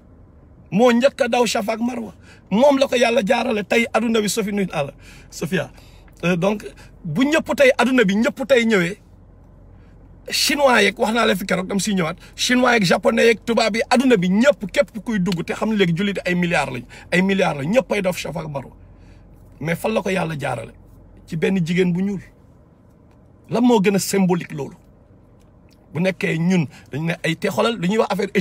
moo njëkk a daw Safa ak Marwa moom la ko yàlla jaarale tey aduna bi Sophie nuyu àlla Sophia donc bu ñëpp tey aduna bi ñëpp tey ñëwee chinois yeeg wax naa la fi keroog dam siy ñëwaat chinois yeeg japonais yeeg tubaab yi aduna bi ñëpp képp kuy dugg te xam ne léegi jullit ay milliards lañ ñëpp ay def Safa ak Marwa mais fan la ko yàlla jaarale ci benn jigéen bu ñuul lan moo gën a symbolique loolu bu nekkee ñun dañu ne ay te xoolal lu ñuy wax affaire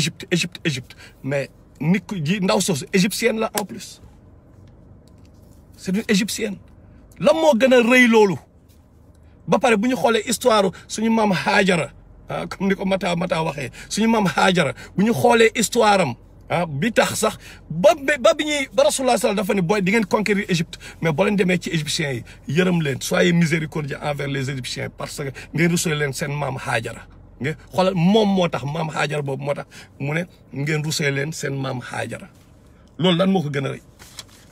Égypte mais nit ku ji ndaw soosu égyptienne la en plus c'est une égyptienne lan moo gën a rëy loolu ba pare bu ñu xoolee histoire suñu maam Haajara comme ni ko Mata waxee suñu maam Haajara bu ñu xoolee histoire am bi tax sax ba Rasulullah sallallahu dafa ne booy di ngeen conquérir Égypte mais boo leen demee ci égyptiens yi yërëm leen soyez miséricordieux envers les égyptiens parce que ngeen ruusee leen seen maam Haajara nga xoolal moom moo tax maam Haajara boobu moo tax mu ne ngeen ruusee leen seen maam Haajara loolu lan moo ko gën a rëy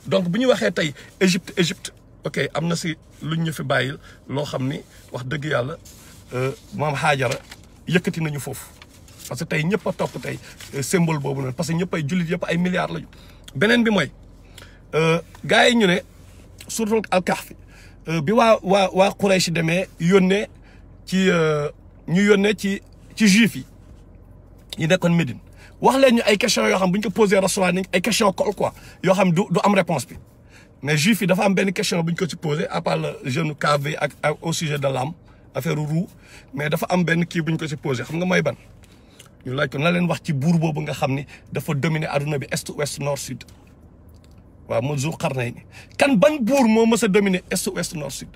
donc bu ñu waxee tey Égypte ok am na si luñ ñu fi bàyyil loo xam ni wax dëgg yàlla maam Haajara yëkkati nañu foofu parce que tey ñëpp a topp tey symbole boobu noonu parce que ñëpp ay jullit yëpp ay milliards lañu. beneen bi mooy gars yi ñu ne surtout al-Kahfi bi waa Quraysh demee yónnee ci ñu yónnee ci juif yi ñu nekkoon Médine wax leen ñu ay questions yoo xam bu ñu ko posé Rasulullah ni ay questions col quoi yoo xam du am réponse bi. mais juif yi dafa am benn question bu ñu ko ci posé à part le jeune KV ak au sujet de l'âme affaire roux mais dafa am benn kii bu ñu ko ci posé xam nga mooy ban ñu laaj ko na leen wax ci buur boobu nga xam ni dafa dominer adduna bi est ouest nord sud waaw mu Zul Qarnayni kan ban buur moo mës a dominer est ouest nord sud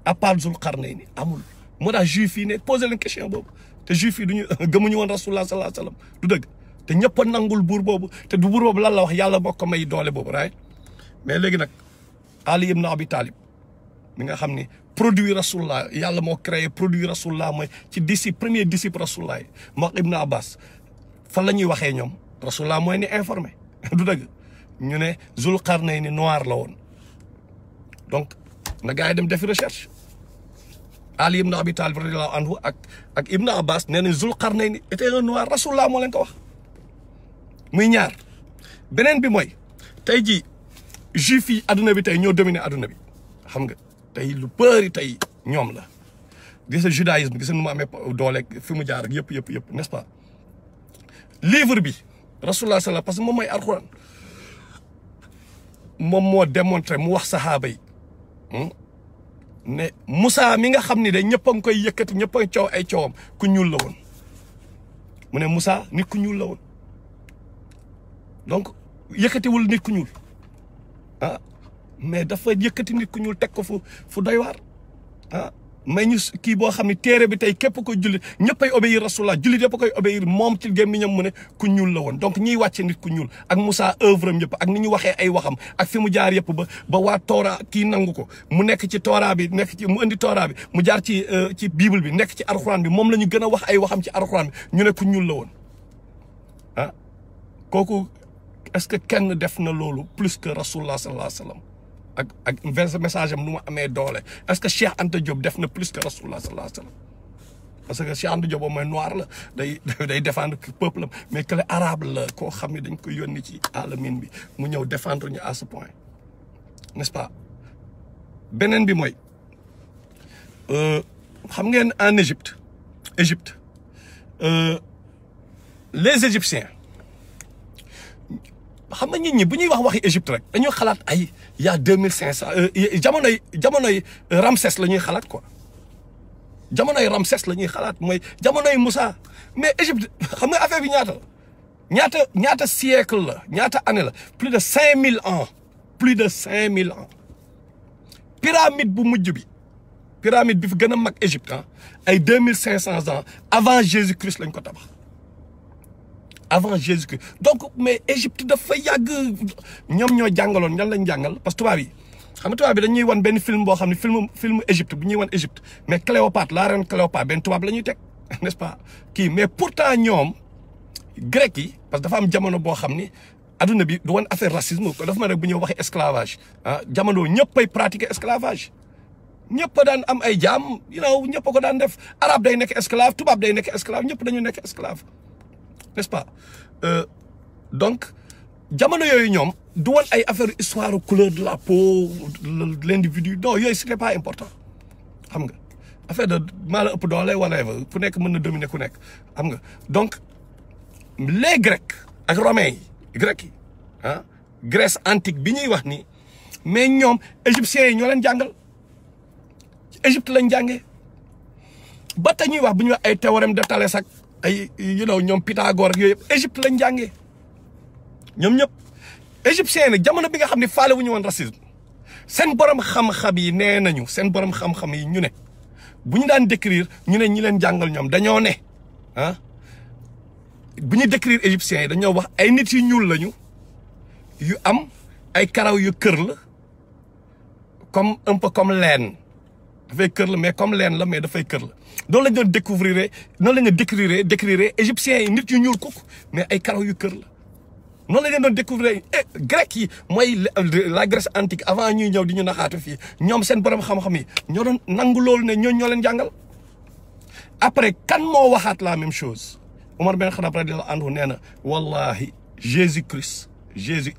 à part Zul Qarnayni amul moo tax juif yi ne posé leen question boobu te juif yi duñu gëmuñu woon Rasulullah sallallahu alayhi wasallam du dëgg te ñëpp a nangul buur boobu te du buur boobu lan la wax yàlla boo ko may doole boobu right mais léegi nag Ali ibn Abi Talib mi nga xam ni produit Rasulullah yàlla moo créé produit Rasulullah mooy ci premier disciple Rasulullah yi moo Ibn Abbas fan la ñuy waxee ñoom Rasulullah mooy ni informé du dëgg ñu ne Zul Qarnayni noir la woon donc na gars yi dem defi recherche Ali ibn Abi Talib radiyallahu anhu ak Ibn Abbas nee nañ Zul Qarnayni était un noir Rasulullah moo leen ko wax muy ñaar beneen bi mooy tey jii juif yi adduna bi tey ñoo dominé adduna bi xam nga tey lu bëri tey ñoom la gis nga judaïsme gis nga nu mu amee doole fi mu jaar ak yëpp n'est-ce pas livre bi Rasulullah sallallahu parce que moom mooy alxuraan moom moo démontré mu wax saxaaba yi ne Moussa mi nga xam ni de ñëpp a ngi koy yëkkati ñëpp a ngi coow ay coowam ku ñuul la woon mu ne Moussa nit ku ñuul la woon donc yëkkatiwul nit ku ñuul mais dafa yëkkati nit ku ñuul teg ko fu doy waar mais ñu kii boo xam ne téere bi tey képp ko jullit ñëppay obéir Rasulullah jullit yëpp koy obéir moom ci gémmiñam mu ne ku ñuul la woon donc ñiy wàcce nit ku ñuul ak Moussa œuvre am yëpp ak ni ñu waxee ay waxam ak fi mu jaar yëpp ba waa Toora kii nangu ko mu nekk ci Toora bi mu indi Toora bi mu jaar ci Bible bi nekk ci Alxuraan bi moom la ñu gën a wax ay waxam ci Alxuraan bi ñu ne ku ñuul la woon kooku est-ce que kenn def na loolu plus que Rasulullah sallallahu alayhi wa sallam ak message am nu mu amee doole est-ce que Cheikh Anta Diop def na plus que Rasulullah sallallahu alayhi wa sallam parce que Cheikh Anta Diop mooy noir la day défendre peuple am mais que arabe la koo xam ne dañ ko yónni ci alamin bi mu ñëw défendre ñu à ce point n'est-ce pas beneen bi mooy xam ngeen en Égypte les Égyptiens xam nga nit ñi bu ñuy wax waxi Égypte rek dañoo xalaat ay y a 2500 jamonoy Ramsès la ñuy xalaat quoi jamonoy Ramsès la ñuy xalaat mooy jamonoy Moussa mais Égypte xam nga affaire bi ñaata siècle la ñaata année la plus de 5000 ans pyramide bu mujj bi pyramide bi fi gën a mag Égypte ay 2500 ans avant Jésus-Christ lañ ko tabax avant Jésus-Christ donc mais Égypte dafa yàgg ñoom ñoo jàngaloon ñan lañ jàngal parce que tubaab yi xam nga tubaab bi dañuy wan benn film boo xam ne film Égypte bu ñuy wan Égypte mais Cléopâtre la reine Cléopâtre benn tubaab la ñuy teg n'est-ce pas kii mais pourtant ñoom grec yi parce que dafa am jamono boo xam ni adduna bi du woon affaire racisme ko dafa ma rek bu ñu waxee esclavage ah jamono ñëppay pratiquer esclavage ñëpp daan am ay jaam ñëpp ko daan def arabe day nekk esclave tubaab day nekk esclave ñëpp dañu nekk esclave n'est-ce pas donc jamono yooyu ñoom du woon ay affaire histoire couleur de la peau l'individu non yooyu c'était pas important xam nga affaire de maa la ëpp doole whatever ku nekk mën na dominer ku nekk xam nga donc les Grecs ak Romains yi Grecs yi Grèce antique bi ñuy wax ni mais ñoom égyptiens yi ñoo leen jàngal Égypte lañ jàngee ba tey ñuy wax bu ñuy wax ay théorème de Thalès ak ay ñoom Pythagore ak yooyu yëpp Égypte lañ jàngee ñoom ñëpp égyptiens nag jamono bi nga xam ne faale wu ñu woon racisme seen borom xam-xam yi nee nañu seen borom xam-xam yi ñu ne bu ñu daan décrire ñu ne ñi leen jàngal ñoom dañoo ne bu ñu décrire égyptiens yi dañoo wax ay nit yu ñuul lañu yu am ay karaw yu kër la comme un peu comme laine dafay kër la mais comme laine la mais dafay kër la noonu lañ doon découvrir noonu la ñu décrire égyptiens yi nit yu ñuul kuk mais ay karaw yu kër la noonu lañ doon découvrir grec yi mooy la Grèce antique avant ñuy ñëw di ñu naxaatu fii ñoom seen borom xam-xam yi ñoo doon nangu loolu ne ñoo leen jàngal après kan moo waxaat la même chose Omar Ben Khattab radiyallahu anhu nee na wallahi Jésus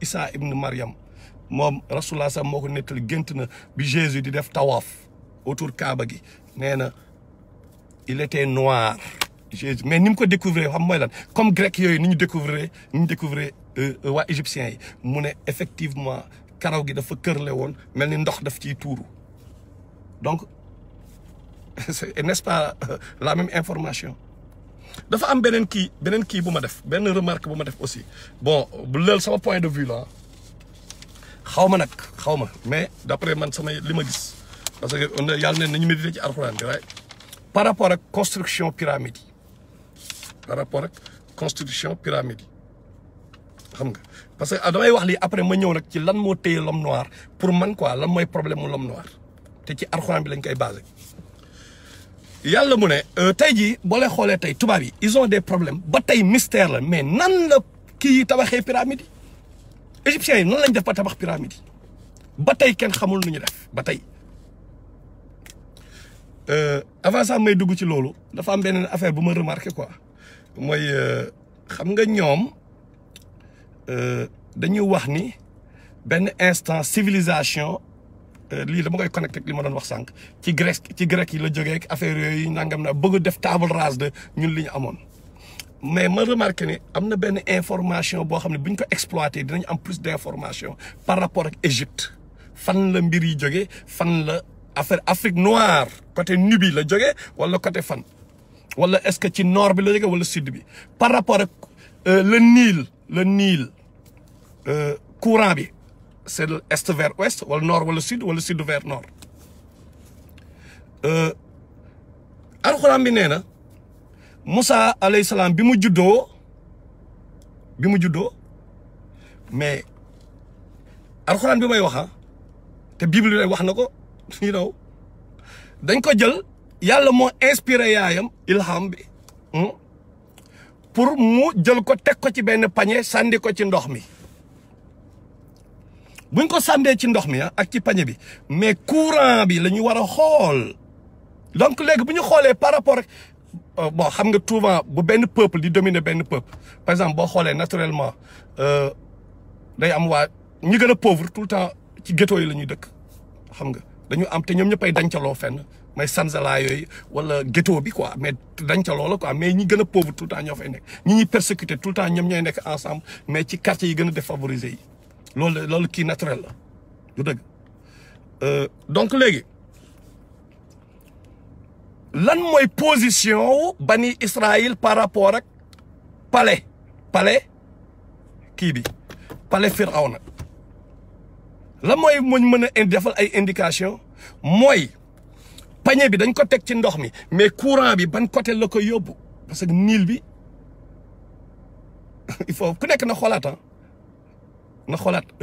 Isa ibn Maryam moom rasulullah sax moo ko nettali gént na bi Jésus di def tawaaf autour Kaaba gi nee na il était noir Jésus mais ni mu ko découvrir xam mooy lan comme grec yooyu ni ñu découvrir waa égyptiens yi mu ne effectivement karaw gi dafa kërle woon mel ni ndox daf ciy tuuru donc n'est-ce pas la même information dafa am beneen kii bu ma def benn remarque bu ma def aussi bon bu leel sama point de vue la xaw ma mais d'après man sama li ma gis parce que yàlla ne nañu méditer ci alxuraan bi waaye par rapport ak construction pyramide yi xam nga parce que damay wax lii après ma ñëw nag ci lan moo téye l'homme noir pour man quoi lan mooy problème mu l'homme noir te ci alxuraan bi lañ koy basé yàlla mu ne tey jii boo leen xoolee tey tubaab yi ils ont des problèmes ba tey mystère la mais nan la kii yi tabaxee pyramide yi égyptiens yi nan lañ def ba tabax pyramide yi ba tey kenn xamul nu ñu def ba tey avant ça may dugg ci loolu dafa am beneen affaire bu ma remarqué quoi mooy xam nga ñoom dañuy wax ni benn instant civilisation lii dama koy connecté ak li ma doon wax sànq ci grec yi la jógee ak affaire yooyu nangam na bëgg def table rase de ñun li ñu amoon mais ma remarqué ni am na benn information boo xam ne bu ñu ko exploité dinañ am plus d'information par rapport ak Égypte fan la mbir yi jógee fan la affaire Afrique noire côté Nubie la jógee wala côté fan wala est-ce que ci nord bi la jógee wala sud bi par rapport ak le Nil courant bi c'est de est vers ouest wala nord wala sud vers nord alxuraan bi nee na Moussa alayhi salaam bi mu juddoo mais alxuraan bi may wax te Bible bi wax na ko dañ ko jël yàlla moo inspiré yaayam ilham bi pour mu jël ko teg ko ci benn panier sànni ko ci ndox mi buñ ko sàndee ci ndox mi ak ci panier bi mais courant bi la ñu war a xool donc léegi bu ñu xoolee par rapport ak bon xam nga souvent bu benn peuple di dominer benn peuple par exemple boo xoolee naturellement day am waa ñi gën a pauvre tout le temps ci ghetto yi la ñuy dëkk xam nga dañu am te ñoom ñëpp ay dancaloo fenn may sanzala yooyu wala ghetto bi quoi mais dancaloo la quoi mais ñi gën a pauvre tout le temps ñoo fay nekk ñi ñuy persécuté tout le temps ñoom ñooy nekk ensemble mais ci quartier yi gën a défavorisé yi loolu kii naturel la du dëgg donc léegi lan mooy position wu bani Israël par rapport ak palais kii bi palais Firawna lan mooy muñ mën a defal ay indication mooy panier bi dañ ko teg ci ndox mi mais courant bi ban côté la ko yóbbu parce que Nil bi il faut ku nekk na xoolaat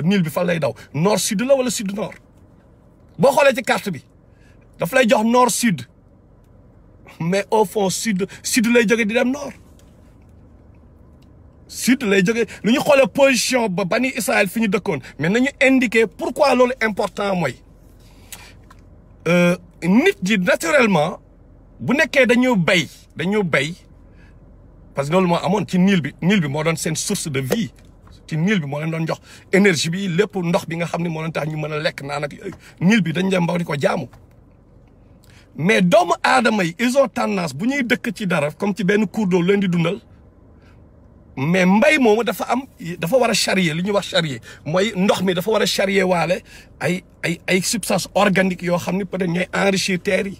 Nil bi fan lay daw nord sud la wala sud nord boo xoolee ci carte bi daf lay jox nord sud mais au fond sud lay jóge di dem nord sud lay jógee lu ñu xoolee position ba bani Israël fi ñu dëkkoon mais nañu indiquer pourquoi loolu important mooy nit ji naturellement bu nekkee dañu bay parce que loolu moo amoon ci Nil bi moo doon seen source de vie ci Nil bi moo leen doon jox énergie bi lépp ndox bi nga xam ne moo leen tax ñu mën a lekk naan ak Nil bi dañ dem ba di ko jaamu mais doomu aadama yi ils ont tendance bu ñuy dëkk ci dara comme ci benn cours d'eau leen di dundal mais mbay moomu dafa war a charrier li ñuy wax charrier mooy ndox mi dafa war a charrier waale ay substances organiques yoo xam ne peut-être ñooy enrichir terre yi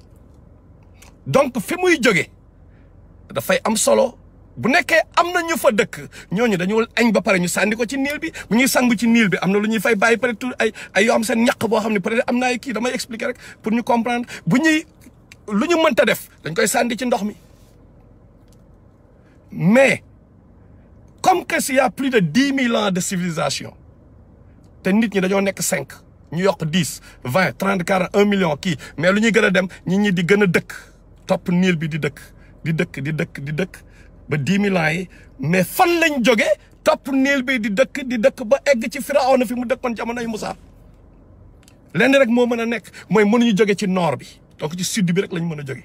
donc fi muy jóge dafay am solo bu nekkee am na ñu fa dëkk ñooñu dañu añ ba pare ñu sànni ko ci Nil bi bu ñuy sangu ci Nil bi am na lu ñuy fay bàyyi peut-être ay yoo xam seen ñaq boo xam ne peut-être am na ay kii damay expliquer rek pour ñu comprendre bu ñuy lu ñu mënta def dañ koy sànni ci ndox mi mais comme que s'il y a plus de 10 000 ans de civilisation te nit ñi dañoo nekk 5 ñu yokk 10 20 30 40 1 million kii mais lu ñuy gën a dem nit ñi di gën a dëkk topp Nil bi di dëkk ba 10 000 ans yi mais fan lañ jóge topp Nil bi di dëkk ba egg ci Firawna fi mu dëkkoon jamonoy Musaa lenn rek moo mën a nekk mooy mënuñu jóge ci nord bi donc ci sud bi rek lañ mën a jóge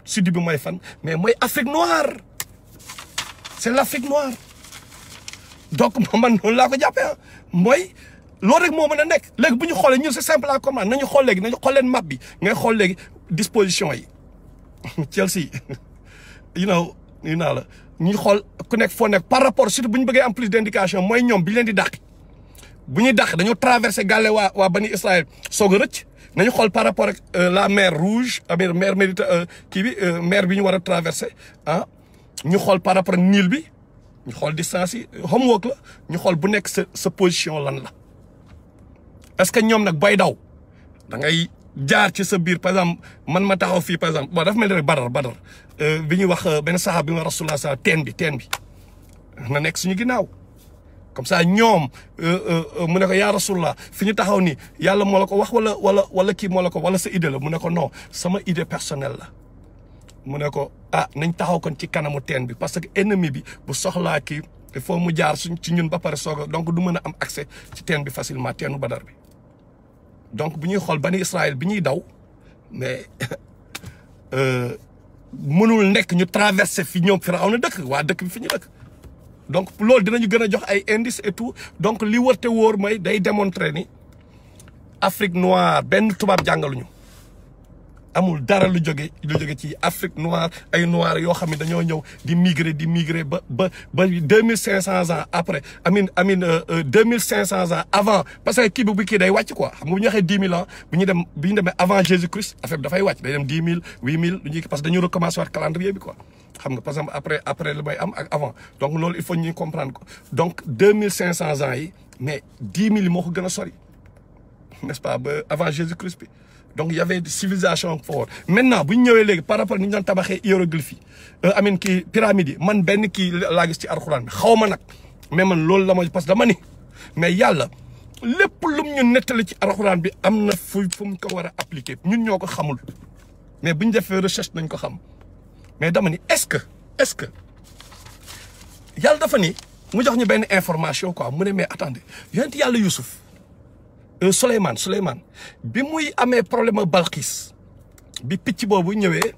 sud bi mooy fan mais mooy Afrique noire c'est l'Afrique noire donc man noonu laa ko jàppee mooy loolu rek moo mën a nekk léegi bu ñu xoolee ñun c'est simple à comprendre nañu xool leen map bi ngay xool léegi disposition yi Chelsea ñu naa la ñu xool ku nekk foo nekk par rapport surtout bu ñu bëggee am plus d'indication mooy ñoom bi leen di dàq bu ñuy dàq dañoo traversé gàlle waa bani Israël soog a rëcc nañu xool par rapport ak la mer Rouge mer Méditerranée kii bi mer bi ñu war a traversé ñu xool par rapport ak Nil bi ñu xool distance yi homework la ñu xool bu nekk sa position lan la est-ce que ñoom nag bay daw da ngay jaar ci sa biir par exemple man ma taxaw fii par exemple bon dafa mel ni rek Badar bi ñuy wax benn saxaab bi ma Rasulullah sa teen bi na nekk suñu ginnaaw comme ça ñoom mu ne ko yaa Rasulullah fi ñu taxaw nii yàlla moo la ko wax wala kii moo la ko wala sa idée la mu ne ko non sama idée personnelle la mu ne ko nañ taxaw kon ci kanamu teen bi parce que ennemi bi bu soxlaa kii il faut mu jaar ci ñun ba pare soog donc du mën a am accès ci teen bi facilement teenu Badar bi donc bu ñuy xool bani Israël bi ñuy daw mais mënul nekk ñu traversé fi ñoom Firawna dëkk waa dëkk bi fi ñu dëkk donc loolu dinañu gën a jox ay indices et tout donc li wër te wóor mooy day démontrer ni Afrique noire benn tubaab jàngaluñu amul dara lu jóge ci Afrique noire ay noirs yoo xam ne dañoo ñëw di migrer ba 2500 ans après amin 2500 ans avant parce que kii bi kii day wàcc quoi xam nga bu ñu waxee 10 000 ans bu ñu demee avant Jésus-Christ affaire bi dafay wàcc day dem 10 000 8 000 lu ñuy parce que dañu recommencer waat calendrier bi quoi xam nga par exemple après lu may am ak avant donc loolu il faut ñuy comprendre ko donc 2500 ans yi mais 10 000 yi moo ko gën a sori n'est-ce pas ba avant Jésus-Christ bi donc il y avait des civilisations fortes maintenant bu ñu ñëwee léegi par rapport ni ñu doon tabaxee hiéroglyphes yi kii pyramides yi man benn kii laa gis ci alxuraan bi xaw ma nag mais man loolu la ma parce que dama ni mais yàlla lépp lum ñu nettali ci alxuraan bi am na fu mu ko war a appliquer ñun ñoo ko xamul mais bu ñu defee recherche nañ ko xam mais dama ni est-ce que yàlla dafa ni mu jox ñu benn information quoi mu ne mais attendez yonent yàlla Youssouf Souleymane bi muy amee problème ak Balqis bi picc boobu ñëwee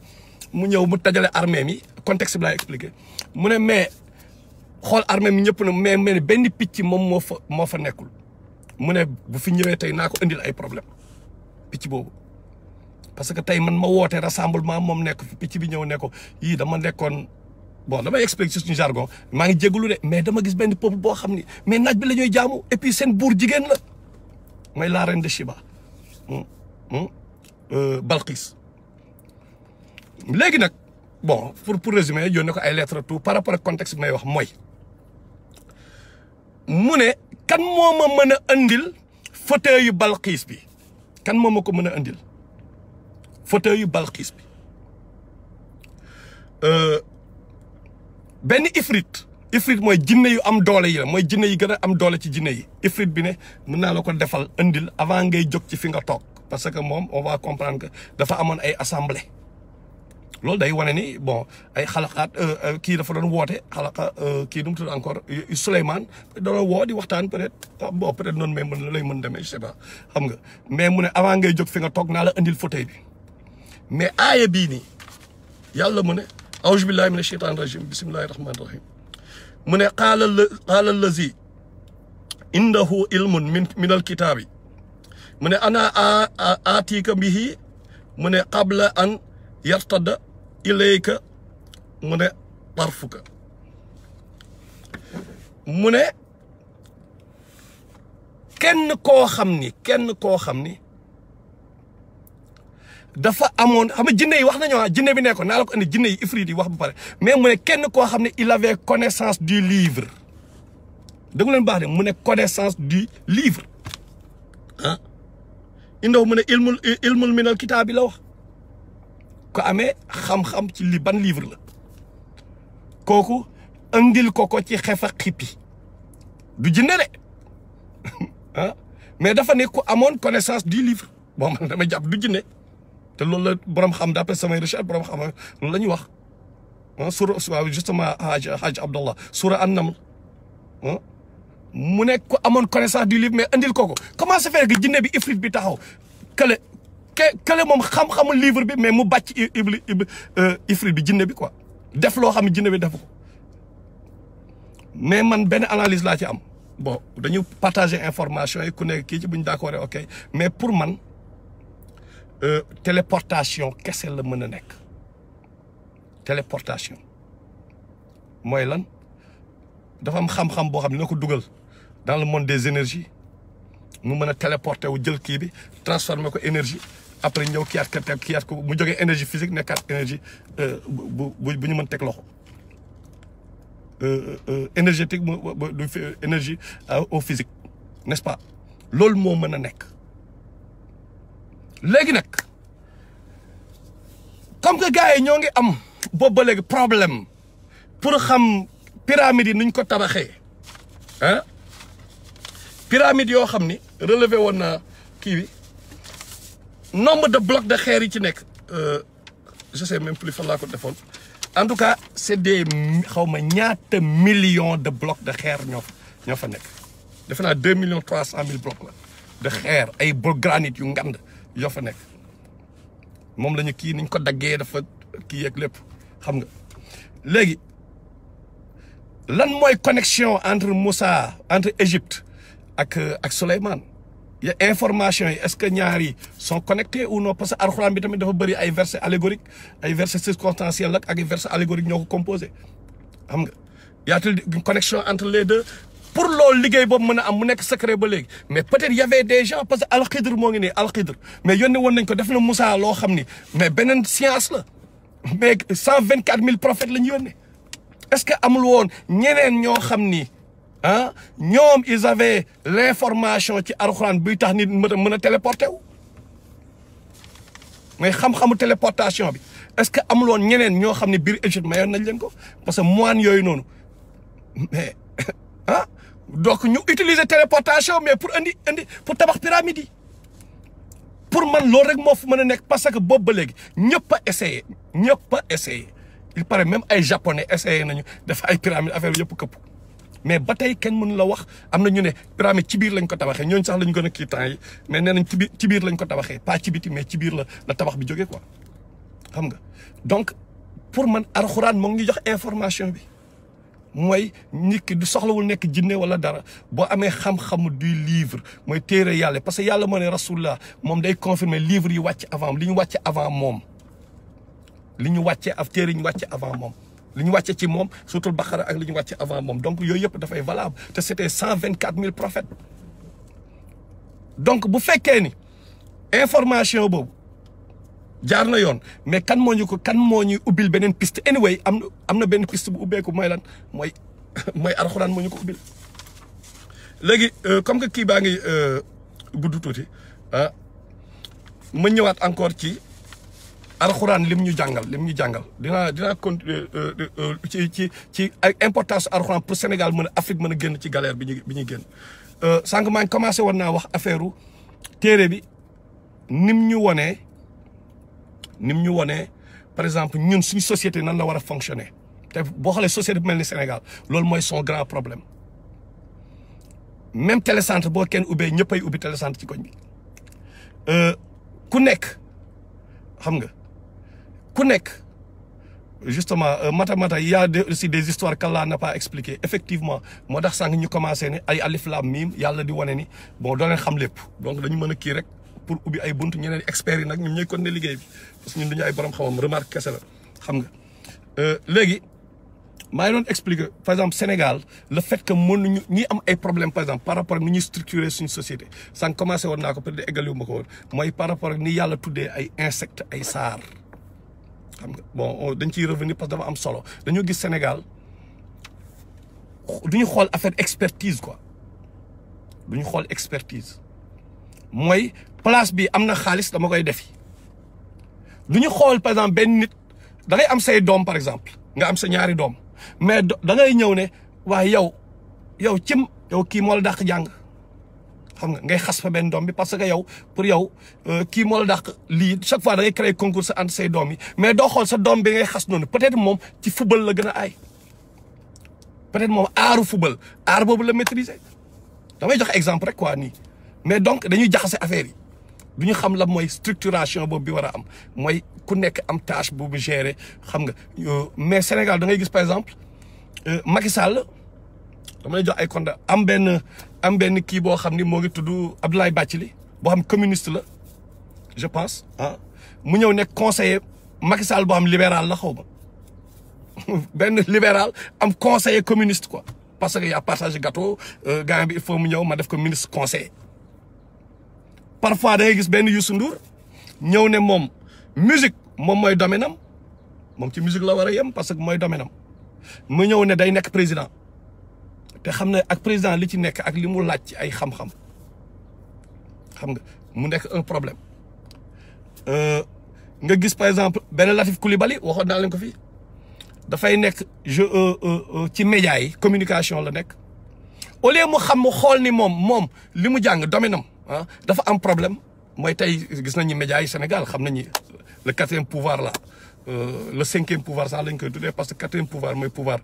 mu tajale armée mi contexte bi laay expliqué mu ne mais xool armée mi ñëpp na mais benn picc moom moo fa nekkul mu ne bu fi ñëwee tey naa ko indil ay problème picc boobu parce que tey man ma woote rassemblement moom nekk fi picc bi ñëw ne ko yii dama nekkoon bon damay expliquer ci suñu jargon maa ngi jégalu de mais dama gis benn peuple boo xam ni mais naaj bi la ñuy jaamu et puis seen buur jigéen la mooy la reine de Shiba Balqis léegi nag bon pour résumer yónnee ko ay lettres tout par rapport ak contexte bi may wax mooy mu ne kan moo ma mën a andil fauteuil yu Balqis bi kan moo ma ko mën a andil fauteuil yu Balqis bi benn ifrit mooy jinne yu am doole yi la mooy jinne yi gën a am doole ci jinne yi ifrit bi ne mën naa la ko defal andil avant ngay jóg ci fi nga toog parce que moom on va comprendre que dafa amoon ay assemblée loolu day wane ni bon ay xalaqaat kii dafa doon woote xalaqa kii nu mu tudd encore Souleymane doon woo di waxtaan peut-être bon peut-être noonu mais mën lay mën demee je sais pas xam nga mais mu ne avant ngay jóg fi nga toog naa la indil fauteuil bi mais aaya bii nii yàlla mu ne auzu billahi mina shaytaani rajim bismillahi rahmaani rahim mu ne qaala allazi indahu ilmun min alkitaabi mu ne ana aatiika bihi mu ne qabla an yartada ilayka mu ne tarfuka mu ne kenn koo xam ni dafa amoon xam nga jinne yi wax nañu jinne bi ne ko naa la ko indi jinne yi ifrit yi wax ba pare mais mu ne kenn koo xam ne il avait connaissance du livre da nga leen baax de mu ne connaissance du livre ah indaw mu ne ilmul minal kitaab bi la wax ko amee xam-xam ci li ban livre la kooku andil ko ci xefa xippi du jinne de ah mais dafa ne ku amoon connaissance du livre bon man dama jàpp du jinne te loolu la borom xam d'après samay recherche borom xam loolu la ñuy wax ah sura justement Haj Abdallah sura An-Naml mu nekk ku amoon connaissance du livre mais andil ko comment se fait que jinne bi ifrit bi taxaw kële moom xam-xamul livre bi mais mu bàcc ifrit bi jinne bi quoi def loo xam ne jinne bi def ko mais man benn analyse laa ci am bon dañu partager information yi ku nekk kii ci bu ñu d'accord ok mais pour man téléportation kese la mën a nekk téléportation mooy lan dafa am xam-xam boo xam ne na ko dugal dans le monde des énergies mu mën a téléporter wu jël kii bi transformer ko énergie après ñëw kiyaat ko mu jógee énergie physique nekkaat énergie bu ñu mën teg loxo énergétique du énergie au physique n'est-ce pas loolu moo mën a nekk léegi nag comme que gars yi ñoo ngi am boobu ba léegi problème pour xam pyramide yi nuñ ko tabaxee ah pyramide yoo xam ni relevé woon na kii bi nombre de blocs de xeer yi ci nekk je sais même plus fan laa ko defoon en tout cas c'est des xaw ma ñaata millions de blocs de xeer ñoo fa nekk defe naa 2,3 millions blocs la de xeer ay granit yu ngand yoo fa nekk moom la ñu kii niñ ko daggee dafa kii yeeg lépp xam nga léegi lan mooy connexion entre Moussa entre Égypte ak Souleymane ya information yi est-ce que ñaar yi sont connectés ou non parce que alxuraan bi tamit dafa bëri ay versets allégoriques ay versets circonstanciels ak ay versets allégoriques ñoo ko composé xam nga y a-t-il une connexion entre les deux pour loolu liggéey boobu mën a am mu nekk secret ba léegi mais peut-être y avait des gens parce que alxidr moo ngi nii alxidr mais yónni woon nañ ko def na Moussa loo xam ni mais beneen science la mais 124 000 prophètes la ñu yónnee est-ce que amul woon ñeneen ñoo xam ni ah ñoom ils avaient l'information ci alxuraan buy tax nit mën a téléporter wu mais xam-xamu téléportation bi est-ce que amul woon ñeneen ñoo xam ne biir Égypte mayoon nañ leen ko parce que moine yooyu noonu mais ah donc ñu utiliser téléportation mais pour indi pour tabax pyramide yi pour man loolu rek moo fu mën a nekk parce que boobu ba léegi ñëpp a essayé il paraît même ay japonais essayé nañu def ay pyramide affaire yëpp këpp mais ba tey kenn mënu la wax am na ñu ne pyramide ci biir lañ ko tabaxee ñooñu sax lañ gën a kii temps yi mais nee nañ ci biir lañ ko tabaxee pas ci biti mais ci biir la tabax bi jógee quoi xam nga donc pour man alxuraan moo ngi jox information bi mooy nit ki du soxlawul nekk jinne wala dara boo amee xam-xamu du livre mooy téere yàlla parce que yàlla moo ne rasulullah moom day confirmer livre yi wàcc avant li ñu wàcce avant moom li ñu wàcce af téere yi ñu wàcce avant moom li ñu wàcce ci moom surtout Baqara ak li ñu wàcce avant moom donc yooyu yëpp dafay valable te c'était 124 000 prophètes donc bu fekkee ni information boobu jaar na yoon mais kan moo ñuy ubbil beneen piste anyway am na benn piste bu ubbeeku mooy lan mooy alxuraan moo ñu ko ubbil léegi comme que kii baa ngi gudd tuuti ah ma ñëwaat encore ci alxuraan lim ñu jàngal dinaa continuer ci importance alxuraan pour Sénégal mën a Afrique mën a génn ci galère bi ñuy génn sànq maa ngi commencé woon naa wax affaire téere bi nim ñu wonee par exemple ñun suñu société nan la war a fonctionner te boo xoolee société bu mel ni Sénégal loolu mooy son grand problème même télécentre boo kenn ubbee ñëppay ubbi télécentre ci koñ bi ku nekk xam nga ku nekk justement mata il y a aussi des histoires qu'Allah n'a pas expliquées effectivement moo tax sànq ñu commencé ne ay alif lam mim yàlla di wane ni bon doo leen xam lépp donc dañu mën a kii rek pour ubbi ay bunt ñeneen experts yi nag ñoom ñooy continuer liggéey bi parce que ñun dañu ay borom xam-xam remarque kese la xam nga léegi maa ngi doon expliquer par exemple Sénégal le fait que mënuñu ñi am ay problème par exemple par rapport ak ni ñuy structurer suñu société sànq commencé woon naa ko peut être égali wu ma ko woon mooy par rapport ak ni yàlla tuddee ay insectes ay saar xam nga bon dañ ciy revenir parce que dafa am solo dañoo gis Sénégal du ñu xool affaire expertise quoi du ñu xool expertise mooy place bi am na xaalis dama koy defi du ñu xool par exemple benn nit da ngay am say doom par exemple nga am sa ñaari doom mais da ngay ñëw ne waaye yow kii moo la dàq jàng xam nga ngay xas fa benn doom bi parce que yow pour yow kii moo la dàq lii chaque fois da ngay créer concours sa entre say doom yi mais doo xool sa doom bi ngay xas noonu peut-être moom ci football la gën a aay peut-être moom aaru football aar boobu la maîtriser damay jox exemple rek quoi nii mais donc dañuy jaxase affaire yi du ñu xam la mooy structuration boobu bi war a am mooy ku nekk am tâche boobu gérer xam nga mais Sénégal da ngay gis par exemple Macky Sall dama lay jox ay compte am benn kii boo xam ni moo ngi tudd Abdoulaye Bathily boo xam communiste la je pense mu ñëw nekk conseiller Macky Sall boo xam libéral la xaw ma benn libéral am conseiller communiste quoi parce que y a partage gâteau gars bi il faut mu ñëw ma def ko ministre conseiller parfois da ngay gis benn Youssou Ndour ñëw ne moom musique moom mooy domaine am moom ci musique la war a yem parce que mooy domaine am mu ñëw ne day nekk président te xam ne ak président li ci nekk ak li mu laaj ci ay xam-xam xam nga mu nekk un problème nga gis par exemple benn Latif Coulibaly waxoon naa leen ko fii dafay nekk ci médias yi communication la nekk au lieu mu xam mu xool ni moom li mu jàng domaine am dafa am problème mooy tey gis nañu médias yi Sénégal xam nañu le quatrième pouvoir là le cinquième pouvoir sax lañ koy tuddee parce que quatrième pouvoir mooy pouvoir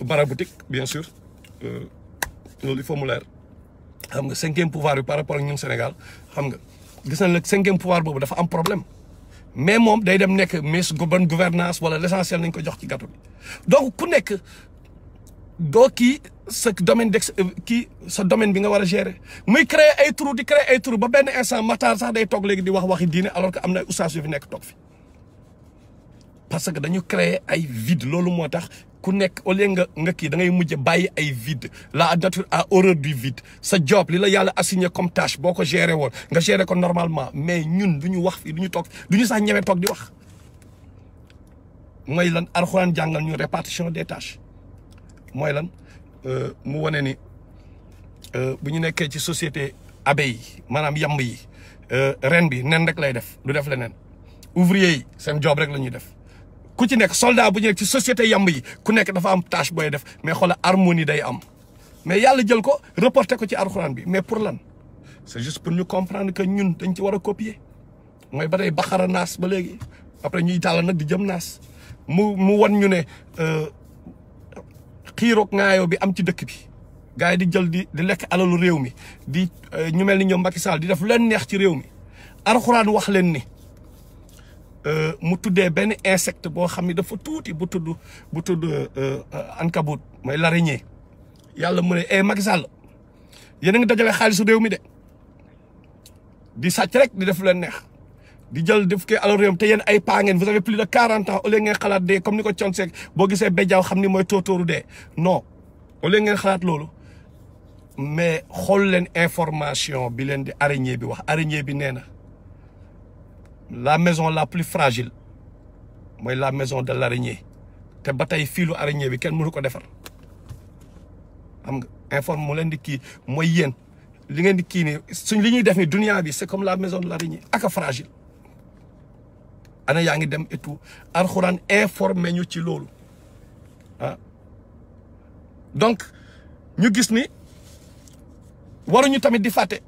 maraboutique bien sûr loolu il faut mu leer xam nga cinquième pouvoir bi par rapport ak ñun Sénégal xam nga gis nañ le cinquième pouvoir boobu dafa am problème mais moom day dem nekk ministre bonne gouvernance wala l'essentiel nañ ko jox ci gâteau bi donc ku nekk doo kii sa domaine sa domaine bi nga war a gérer muy créer ay trou di créer ay trou ba benn instant Matar sax day toog léegi di waxi diine alors que am na ay oustaz yu fi nekk toog fi parce que dañu créer ay vide loolu moo tax ku nekk au lieu nga kii da ngay mujj bàyyi ay vide la nature a horreur du vide sa job li la yàlla assigné comme tâche boo ko gérer woon nga gérer ko normalement mais ñun du ñu wax fii du ñu toog du ñu sax ñeme toog di wax mooy lan Alxuraan jàngal ñu répartition des tâches mooy lan mu wane ni bu ñu nekkee ci société abeille yi maanaam yamb yi ren bi nen rek lay def du def leneen ouvrier yi seen job rek la ñuy def ku ci nekk soldat bu ñu nekk ci société yamb yi ku nekk dafa am tâche booy def mais xoola harmonie day am mais yàlla jël ko reporté ko ci Alxuraan bi mais pour lan c'est juste pour ñu comprendre que ñun dañ ci war a copier mooy ba tey Baqara naas ba léegi après ñuy tàll nag di jëm naas mu wan ñu ne xiiroog ngaayoo bi am ci dëkk bi gars yi di jël di lekk alalu réew mi di ñu mel ni ñoom Macky Sall di def leen neex ci réew mi Alxuraan wax leen ni mu tuddee benn insecte boo xam ne dafa tuuti bu tudd ankabut mooy l'araignée yàlla mu ne Macky Sall yéen a ngi dajale xaalisu réew mi de di sàcc rek di def leen neex di jël def ko alalu réew mi te yéen ay paa ngeen vous avez plus de 40 ans au lieu ngeen xalaat dee comme ni ko Thione Seck boo gisee béjjaaw xam ni mooy tóotóoru dee non au lieu ngeen xalaat loolu mais xool leen information bi leen di araignée bi wax araignée bi nee na la maison la plus fragile mooy la maison de l'araignée te ba tey fiilu araignée bi kenn mënu ko defar xam nga informe mu leen di kii mooy yéen li ngeen di kii ni suñ li ñuy def ni dunia bi c'est comme la maison de l'araignée aka fragile ana yaa ngi dem et tout Alxuraan informé ñu ci loolu donc ñu gis ni waruñu tamit di fàtte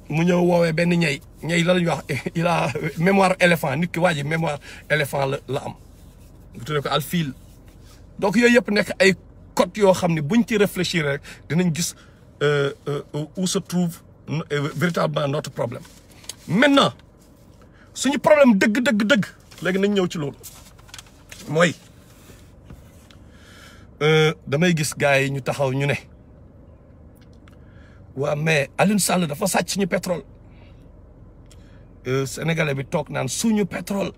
mu ñëw woowee benn ñey ñay la ñuy wax il a mémoire éléphant nit ki waa ji mémoire éléphant la am bu tuddee ko alfil donc yooyu yëpp nekk ay codes yoo xam ne buñ ci réfléchir rek dinañ gis où se trouve véritablement notre problème. Maintenant suñu problème dëgg léegi nañ ñëw ci loolu mooy damay gis gars yi ñu taxaw ñu ne waa mais Aliou Sall dafa sàcc suñu pétrole sénégalais bi toog naan suñu pétrole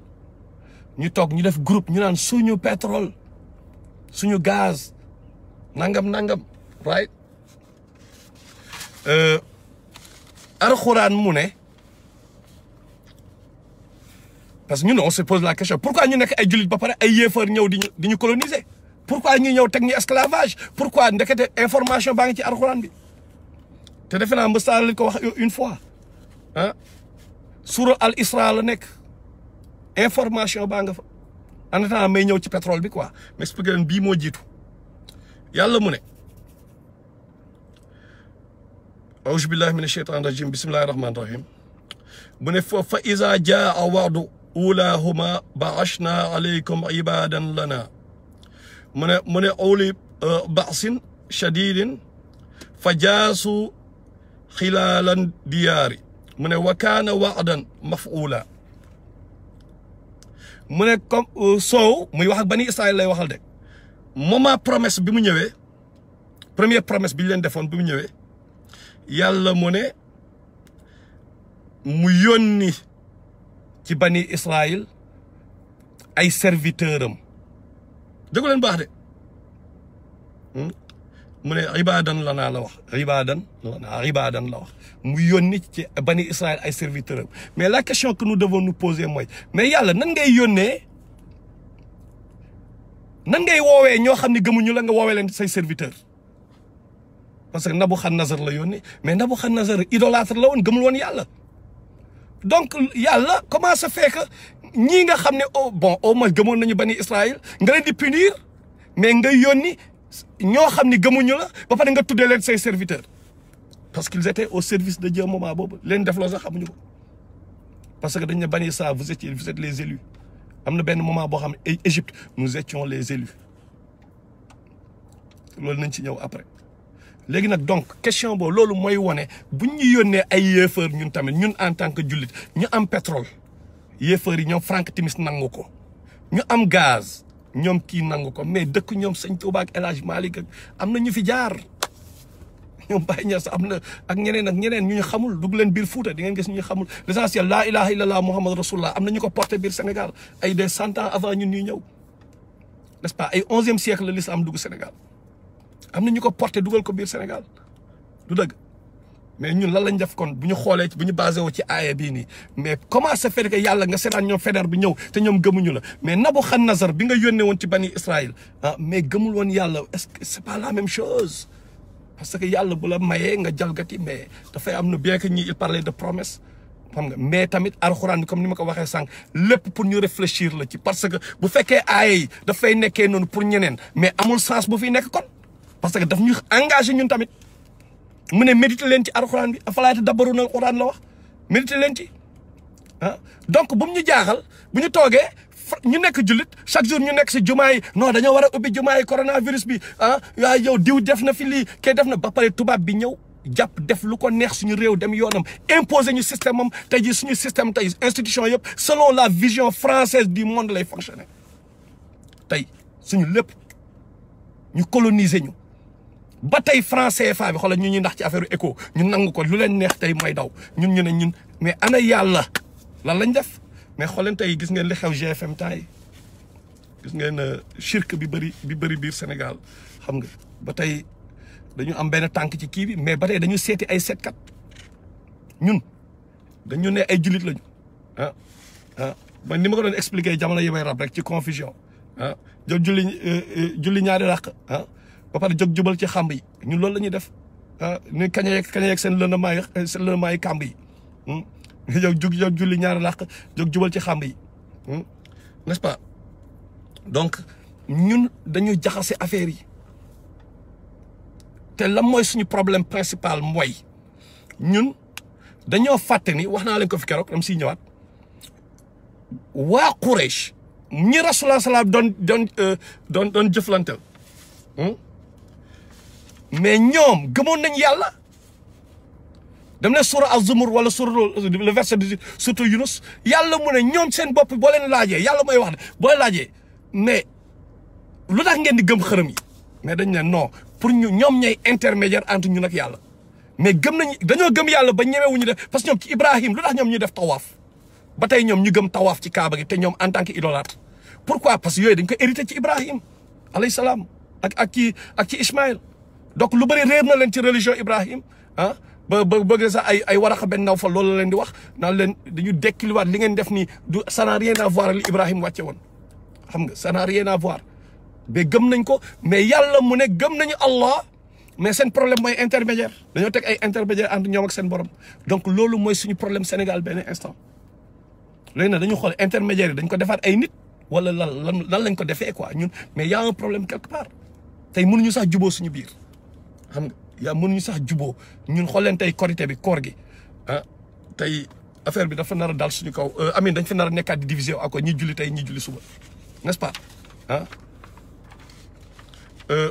ñu toog ñu def groupe ñu naan suñu pétrole suñu gaz nangam right alxuraan mu ne parce que ñun on se pose la question pourquoi ñu nekk ay jullit ba pare ay yéefar ñëw di ñu coloniser pourquoi ñu ñëw teg ñu esclavage pourquoi ndekete information baa ngi ci alxuraan bi te defe naa mbës leen ko wax une fois ah suura al Isra la nekk information baa nga fa en attendant may ñëw ci pétrole bi quoi mais expliqué leen bii moo jiitu yàlla mu ne auzu billahi mina shaytani rajim bismillahi rahmani rahim bu ne fa iza jaa wa'du ulahuma ba'ashna alaykum ibadan lana mu ne uli ba'sin shadidin fa jaasu xilaalan diyaari mu ne wa kaana wa'dan maf'ula mu ne comme soow muy wax ak bani Israël lay waxal de moment promesse bi mu ñëwee première promesse bi ñu leen defoon bi mu ñëwee yàlla mu ne mu yónni ci bani Israël ay serviteur am déggu leen baax de mu ne ibadan la naa la wax ibadan la wax mu yónni ci bani Israël ay serviteur am mais la question que nous devons nous poser mooy mais yàlla nan ngay yónnee nan ngay woowee ñoo xam ne gëmuñu la nga woowee leen say serviteur parce que Nabuchodonosor la yónni mais Nabuchodonosor idolâtre la woon gëmul woon yàlla donc yàlla comment ça fait que ñii nga xam ne au moins gëmoon nañu bani Israël nga leen di punir mais nga yónni ñoo xam ne gëmuñu la ba pare nga tuddee leen say serviteurs parce qu'ils étaient au service de Dieu moment boobu leen def loo sax xamuñu ko parce que dañ ne bani Israël vous êtes les élus am na benn moment boo xam ne Égypte nous étions les élus loolu nañ ci ñëw après léegi nag donc question boobu loolu mooy wone bu ñu yónnee ay yéefar ñun tamit ñun en tant que jullit ñu am pétrole yéefar yi ñoom Frank Timis nangu ko ñu am gaz ñoom kii nangu ko mais dëkk ñoom Sëñ Tuubaa ak El Hadj Malick am na ñu fi jaar ñoom Baye Niass am na ak ñeneen ñu ñu xamul dugg leen biir Fuuta di ngeen gis ñu xamul l'essentiel laa ilaha illallah Muhammad rasulullah am na ñu ko porté biir Sénégal ay des 100 ans avant ñun ñuy ñëw n'est-ce pas ay 11e siècle la l'islam dugg Sénégal am na ñu ko porté dugal ko biir Sénégal du dëgg mais ñun lan lañ def kon bu ñu xoolee bu ñu basé woo ci aaya bii nii mais comment ça fait que yàlla nga seetaan ñoom fédère bi ñëw te ñoom gëmuñu la mais Nabuchodonosor bi nga yónnee woon ci bani Israël mais gëmul woon yàlla est-ce que c'est pas la même chose parce que yàlla bu la mayee nga jalgati mais dafay am na bien que ñi il parlait de promesse xam nga mais tamit alxuraan bi comme ni ma ko waxee sànq lépp pour ñu réfléchir la ci parce que bu fekkee aaya yi dafay nekkee noonu pour ñeneen mais amul sens bu fi nekk kon parce que daf ñu engagé ñun tamit mu ne méditer leen ci alxuraan bi afalaa tadabbaruuna alxuraan la wax méditer leen ci donc bu mu ñu jaaxal bu ñu toogee ñu nekk jullit chaque jour ñu nekk si jumaa yi non dañoo war a ubbi jumaa yi coronavirus bi yaa yow diw def na fi lii kee def na ba pare tubaab bi ñëw jàpp def lu ko neex suñu réew dem yoonam imposer ñu système am tey jii suñu système tey institution yëpp selon la vision française du monde lay fonctionner tey suñu lépp ñu coloniser ñu ba tey franc CFA bi xoolal ñu ñuy ndax ci affaire éco ñu nangu ko lu leen neex tey mooy daw ñun ñu ne ñun mais ana yàlla lan lañ def mais xool leen tey gis ngeen li xew GFM temps yi gis ngeen shirk bi bëri biir Sénégal xam nga ba tey dañu am benn tànk ci kii bi mais ba tey dañu seeti ay seetkat ñun dañu ne ay jullit lañu man ni ma ko doon expliquer jamono yi may rab rek ci confusion jóg julli ñaari ràq ba pare jóg jubal ci xàmb yi ñun loolu la ñuy def ni kañ yeeg seen lëndamaayu kàmb yi jóg julli ñaari ràq jóg jubal ci xàmb yi n'est-ce pas donc ñun dañu jaxase affaire yi te lan mooy suñu problème principal mooy ñun dañoo fàtte ni wax naa leen ko fi keroog dam siy ñëwaat waa Quraysh ñi Rasulullah salaam doon jëflantel mais ñoom gëmoon nañ yàlla dem ne sura Az-Zumur wala sura le verset de surtout Yunus yàlla mu ne ñoom seen bopp boo leen laajee yàlla mooy wax ne boo leen laajee mais lu tax ngeen di gëm xërëm yi mais dañ ne non pour ñu ñoom ñooy intermédiaire entre ñun ak yàlla mais gëm nañ dañoo gëm yàlla ba ñemewuñu def parce que ñoom ci Ibrahim lu tax ñoom ñuy def tawaaf ba tey ñoom ñu gëm tawaaf ci Kaaba gi te ñoom en tant que idolâtre pourquoi parce que yooyu dañ ko hérité ci Ibrahim alayhi salaam ak ci Ismaël donc lu bëri réer na leen ci religion Ibrahim ah ba bëgg sax ay Waraqa ben Nawfal loolu la leen di wax naan leen dañu dekkiliwaat li ngeen def nii du ça n'a rien à voir li Ibrahim wàcce woon xam nga ça n'a rien à voir mais gëm nañ ko mais yàlla mu ne gëm nañu Allah mais seen problème mooy intermédiaire dañoo teg ay intermédiaire entre ñoom ak seen borom donc loolu mooy suñu problème Sénégal benn instant léegi nag dañu xool intermédiaire yi dañ ko defaat ay nit wala lan lañ ko defee quoi ñun mais y a un problème quelque part tey mënuñu sax juboo suñu biir xam nga yaa mënuñu sax juboo ñun xool leen tey korité bi koor gi ah tey affaire bi dafa nar a dal suñu kaw amin dañ fi nar a nekkaat di diviser ak ñi julli tey ñi julli suba n'est-ce pas ah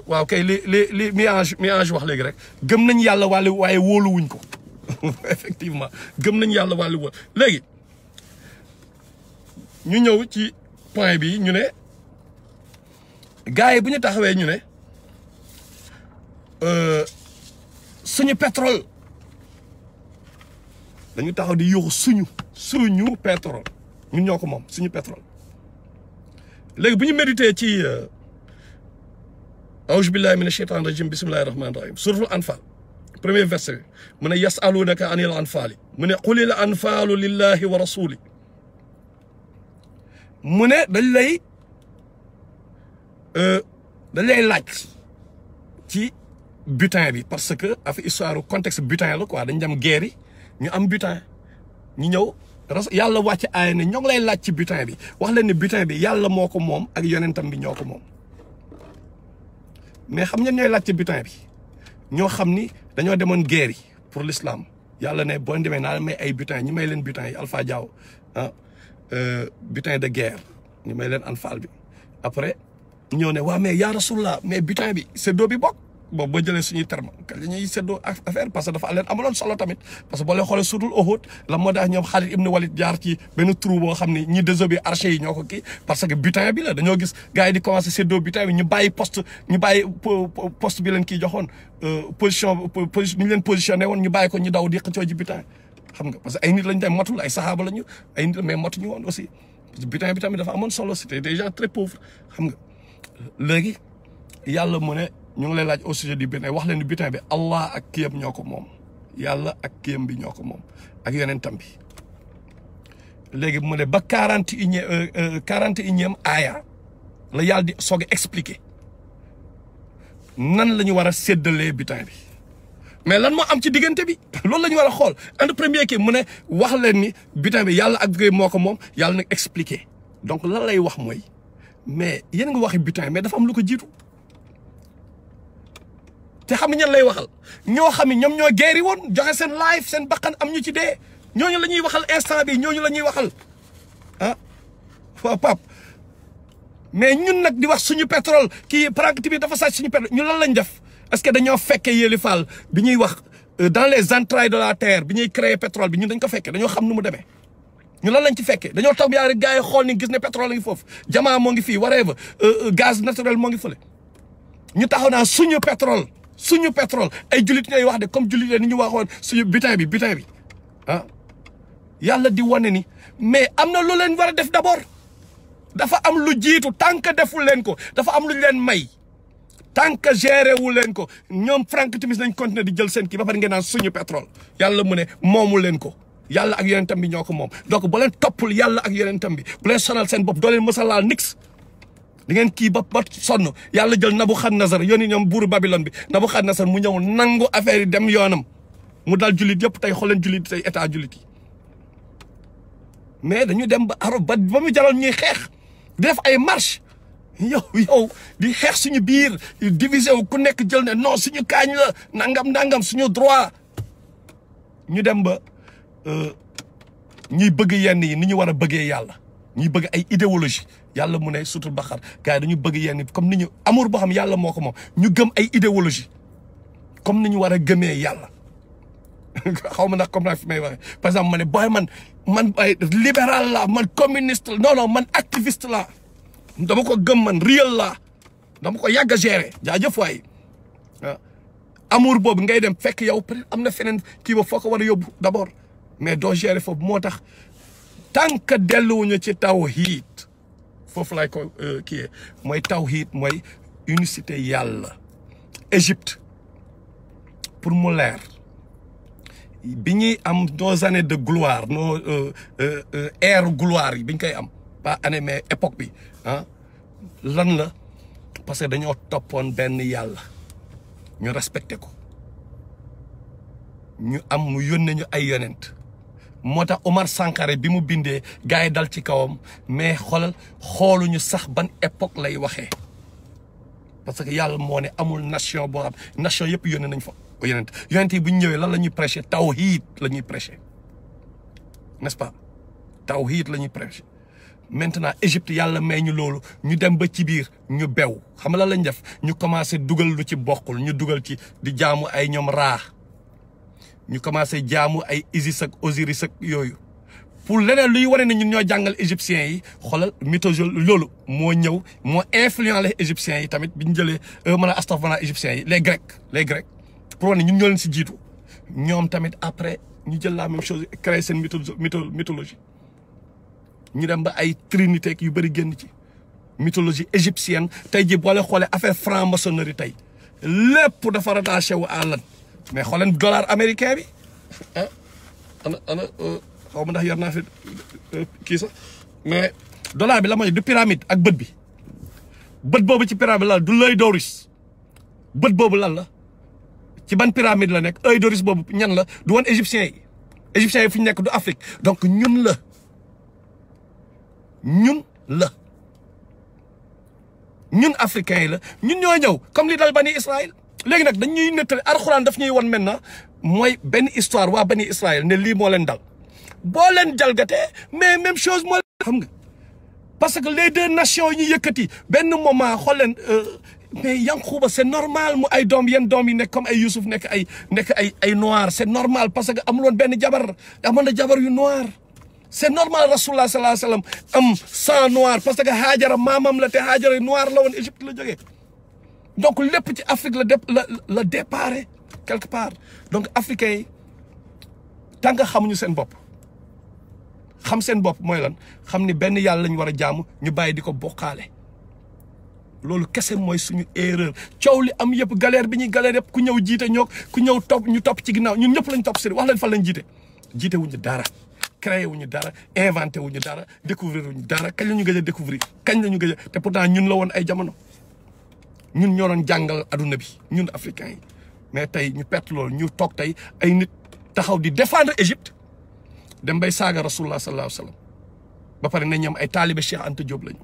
waaw kay li mi-ange wax léegi rek gëm nañ yàlla waaye wóoluwuñ ko effectivement gëm nañ yàlla wóolu léegi ñu ñëw ci point bi ñu ne gars yi bu ñu taxawee ñu ne suñu pétrole dañu taxaw di yuuxu suñu pétrole ñun ñoo ko moom suñu pétrole léegi bu ñu médité ci auzu billahi mina shaytani rajim bismillahi rahmani rahim suratul anfal premier verset mu ne yasalunaka anil anfali mu ne qulil anfalu lillahi wa rasuli mu ne dañ lay laaj ci butin bi parce que affaire histoire contexte butin la quoi dañ dem guerre yi ñu am butin ñu ñëw yàlla wàcc aaya ne ñoo ngi lay laaj ci butin bi wax leen ne butin bi yàlla moo ko moom ak yonentam bi ñoo ko moom mais xam ñen ñooy laaj ci butin bi ñoo xam ni dañoo demoon guerre yi pour l'islam yàlla ne boo demee naa may ay butin ñi may leen butin yi Alpha Diaw ah butin de guerre ñu may leen anfal bi après ñëw ne waa mais yaa Rasulullah mais butin bi séddoo bi bokk boobu boo jëlee suñuy terme ka ñuy séddoo affaire parce que dafa leen amaloon solo tamit parce que boo leen xoolee suutul Uhud la moo tax ñoom Khalid ibn Walid jaar ci benn trou boo xam ne ñi désobé archers yi ñoo ko kii parce que butin bi la dañoo gis gars yi di commencé séddoo butin bi ñu bàyyi poste bi leen kii joxoon position ñu leen positionné woon ñu bàyyi ko ñu daw di xëccoo ji butin xam nga parce que ay nit lañ dem matul ay saxaaba lañu ay nit mais matuñu woon aussi parce que butin bi tamit dafa amoon solo c'était des gens très pauvres xam nga léegi yàlla mu ne ñu ngi lay laaj au sujet du butin wax leen ni butin bi Allah ak kiyam ñoo ko moom yàlla ak kiyam bi ñoo ko moom ak yonentam bi léegi mu ne ba 41e aaya la yàlla di soog a expliquer nan la ñu war a séddalee butin bi mais lan moo am ci diggante bi loolu la ñu war a xool entre premier kii mu ne wax leen ni butin bi yàlla ak kiyam moo ko moom yàlla nag expliquer donc lan lay wax mooy mais yéen nga waxi butin mais dafa am lu ko jiitu. te xam ñan lay waxal ñoo xam ne ñoom ñoo geeri woon joxe seen life seen bakkan am ñu ci dee ñooñu la ñuy waxal instant bi ñooñu la ñuy waxal ah waaw Pape mais ñun nag di wax suñu pétrole kii Franck bi dafa sàcc suñu pétrole ñun lan lañ def est-ce que dañoo fekkee Yéli Fall bi ñuy wax dans les entrailles de la terre bi ñuy créer pétrole bi ñun dañ ko fekkee dañoo xam nu mu demee ñu lan lañ ci fekkee dañoo toog yaa rek gars yi xool ni gis ne pétrole la ngi foofu jamaa moo ngi fii whatever gaz naturel moo ngi fële ñu taxaw naa suñu pétrole ay jullit ñooy wax de comme jullit ni ñu waxoon suñu butin bi ah yàlla di wane ni mais am na lu leen war a def d'abord dafa am lu jiitu tant que deful leen ko dafa am lu leen may tant que géré wu leen ko ñoom Franck Timis nañ continuer di jël seen kii ba pare ngeen naan suñu pétrole yàlla mu ne moomu leen ko yàlla ak yonentam bi ñoo ko moom donc bu leen toppul yàlla ak yonentam bi bu leen sonal seen bopp doo leen mës a laal nix di ngeen kii ba sonn yàlla jël Nabuxadnasar yónni ñoom buuru Babylone bi Nabuxadnasar mu ñëw nangu affaire yi dem yoonam mu dal jullit yëpp tey xool leen jullit tey état jullit yi mais dañu dem ba ba mu jaral ñuy xeex di def ay marche yow di xeex suñu biir divisé wu ku nekk jël ne non suñu kaañ la nangam suñu droit ñu dem ba ñuy bëgg yenn yi ni ñu war a bëggee yàlla ñuy bëgg ay idéologie yàlla mu ne sutul Baqara gars yi dañu bëgg yenn comme ni ñu amour boo xam yàlla moo ko moom ñu gëm ay idéologie comme ni ñu war a gëmee yàlla xaw ma nag comme naa fi may waxee par exemple ma ne booy man ay libéral la man communiste non man activiste la dama ko gëm man réel la dama ko yàgg a gérer jaajëf waay amour boobu ngay dem fekk yow peut-être am na feneen kii ba foo ko war a yóbbu d'abord mais doo gérer foofu moo tax tant que delluwuñu ci tawhid foofu laay ko kii mooy tawhid mooy unicité yàlla Égypte pour mu leer bi ñuy am nos années de gloire nos ère gloire yi bi ñu koy am pas année mais époque bi lan la parce que dañoo toppoon benn yàlla ñu respecté ko ñu am mu yónnee ñu ay yonent moo tax Omar Sankara bi mu bindee gars yi dal ci kawam mais xooluñu sax ban époque lay waxee parce que yàlla moo ne amul nation boo xam nation yëpp yónnee nañ fa yonent yi bu ñu ñëwee lan la ñuy prêcher tawhid la ñuy prêcher n'est-ce pas tawhid la ñuy prêcher maintenant Égypte yàlla may ñu loolu ñu dem ba ci biir ñu bew xam nga lan lañ def ñu commencé dugal lu ci bokkul ñu dugal ci di jaamu ay ñoom Ra ñu commencé jaamu ay Isis ak Osiris ak yooyu pour leneen luy wane ne ñun ñoo jàngal égyptiens yi xoolal mythologie loolu moo ñëw moo influencé égyptiens yi tamit bi ñu jëlee mën a astafurlah égyptiens yi les grecs pour wane ñun ñoo leen si jiitu ñoom tamit après ñu jël la même chose créer seen mythologie ñu dem ba ay trinité yu bëri génn ci mythologie égyptienne tey jii boo leen xoolee affaire franc-maçonnerie tey lépp dafa rattaché wu à lan mais xooleen dollar américain bi ana xaw ma ndax yor naa fi kii sax mais dollar bi la mooy du pyramide ak bët bi bët boobu ci pyramide la du l'œil d'Horus bët boobu lan la ci ban pyramide la nekk œil d'Horus boobu ñan la du woon égyptiens yi fu ñu nekk du Afrique donc ñun la ñun africains yi la ñun ñoo ñëw comme li dal bani Israël léegi nag dañuy nettali alxuraan daf ñuy won maintenant mooy benn histoire waa bani Israël ne lii moo leen dal boo leen jalgatee mais même chose moo xam nga parce que les deux nations yi ñu yëkkati benn moment xool leen mais Yankuba c'est normal mu ay doom yenn doom yi nekk comme ay Youssouf nekk ay noir c'est normal parce que amuloon benn jabar amoon na jabar yu noir c'est normal Rasulullah sallallahu alayhi wa sallam am sang noir parce que Haajara maamam la te Haajara noir la woon Égypte la jógee donc lépp ci Afrique la déparé quelque part donc africains yi tant que xamuñu seen bopp xam seen bopp mooy lan xam ni benn yàlla lañ war a jaamu ñu bàyyi di ko bokkaale loolu kese mooy suñu erreur coow li am yëpp galère bi ñuy galère yëpp ku ñëw jiite ñoo ku ñëw topp ñu topp ci ginnaaw ñun ñëpp lañ topp sëriñ wax leen fan lañ jiite wuñu dara créé wuñu dara inventé wuñu dara découvrir wuñu dara kañ la ñu gëj a découvrir kañ la ñu gëj a te pourtant ñun la woon ay jamono ñun ñoo doon jàngal adduna bi ñun africains yi mais tey ñu perte loolu ñu toog tey ay nit taxaw di défendre Égypte dem bay saaga Rasulullah sallallahu alayhi wa sallam ba pare ne ñoom ay taalibe Cheikh Anta Diop lañu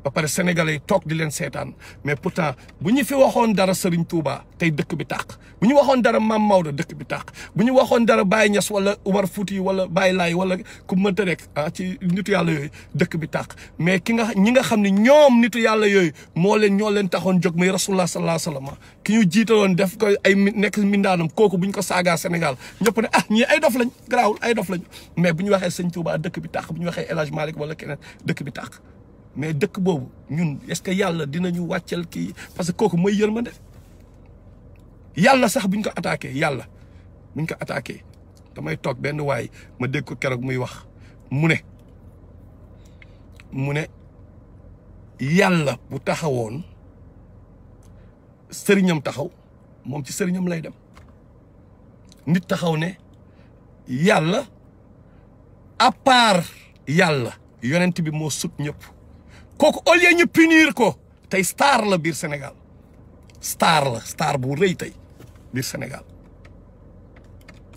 ba pare sénégalais yi toog di leen seetaan mais pourtant bu ñu fi waxoon dara Serigne Touba tey dëkk bi tàq bu ñu waxoon dara Mame Maodo dëkk bi tàq bu ñu waxoon dara Baye Niass wala Umar Fouti wala Baye Laye wala ku mënta rek ci nitu yàlla yooyu dëkk bi tàq mais ñi nga xam ne ñoom nitu yàlla yooyu ñoo leen taxoon jóg muy Rasulullah sallallahu alayhi wa sallam ki ñu jiitaloon def ko ay nekk mindaanam kooku bu ñu ko saagaa Sénégal ñëpp ne ñii ay dof lañ garaawul ay dof lañ mais bu ñu waxee Serigne Touba dëkk bi tàq bu ñu waxee El Hadj Malick wala keneen dëkk bi tàq mais dëkk boobu ñun est-ce que yàlla dinañu wàccel kii parce que kooku mooy yërmande yàlla sax buñ ko attaqué damay toog benn waay ma dégg ko keroog muy wax mu ne yàlla bu taxawoon sëriñam taxaw moom ci sëriñam lay dem nit taxaw ne yàlla à part yàlla yonent bi moo sut ñëpp kooku au lieu ñu punir ko tey star la biir Sénégal star bu rëy tey biir Sénégal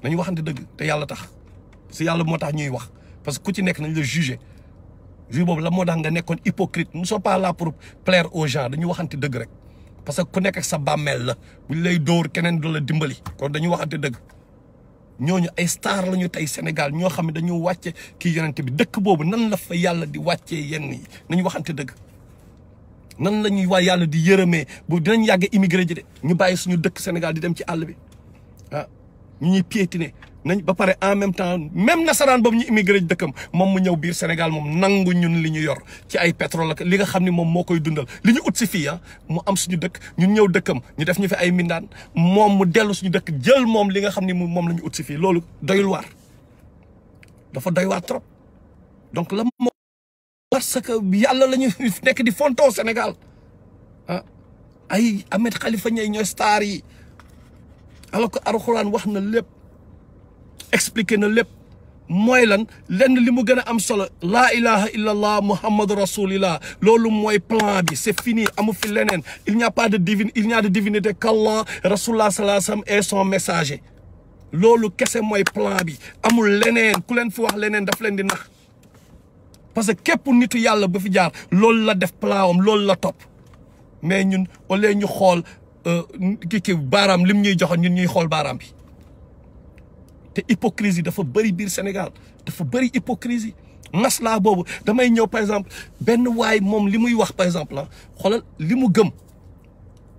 nañu waxante dëgg te yàlla tax si yàlla moo tax ñuy wax parce que ku ci nekk nañ la juger boobu la moo tax nga nekkoon hypocrite nous ne sommes pas là pour plaire aux gens dañu waxante dëgg rek parce que ku nekk ak sa bàmmeel la buñ lay dóor keneen du la dimbali kon dañu waxante dëgg ñooñu ay star lañu tey Sénégal ñoo xam ne dañu wàcce kii yonente bi dëkk boobu nan la fa yàlla di wàccee yenn yi nañu waxante dëgg nan la ñuy waa yàlla di yërëmee bu dinañ yàgg immigré ji de ñu bàyyi suñu dëkk Sénégal di dem ci àll bi ah ñu ñuy piétiner nañ ba pare en même temps même nasaraan boobu ñu immigré ji dëkkam moom mu ñëw biir Sénégal moom nangu ñun li ñu yor ci ay pétrole ak li nga xam ne moom moo koy dundal li ñu ut si fii ah mu am suñu dëkk ñun ñëw dëkkam ñu def ñu fi ay mindaan moom mu dellu suñu dëkk jël moom li nga xam ne moom la ñu ut si fii loolu doyul waar dafa doy waar trop donc la moo parce que yàlla la ñu nekk di fontoo Sénégal ah ay Ahmed Khalifa Niasse ñooy star yi alors que Alxuraan wax na lépp expliqué na lépp mooy lan lenn li mu gën a am solo laa ilaha illallah muhammadu rasulillah loolu mooy plan bi c'est fini amu fi leneen il n'y a pas de divinité qu'Allah rasulullah sallallahu alayhi wa sallam et son messager loolu kese mooy plan bi amul leneen ku leen fi wax leneen daf leen di nax parce que képp nitu yàlla ba fi jaar loolu la def plan am loolu la topp mais ñun au lieu ñu xool kii baaraam lim ñuy joxoon ñun ñuy xool baaraam bi te hypocrisie dafa bëri biir Sénégal dafa bëri hypocrisie maslaa boobu damay ñëw par exemple benn waay moom li muy wax par exemple la xoolal li mu gëm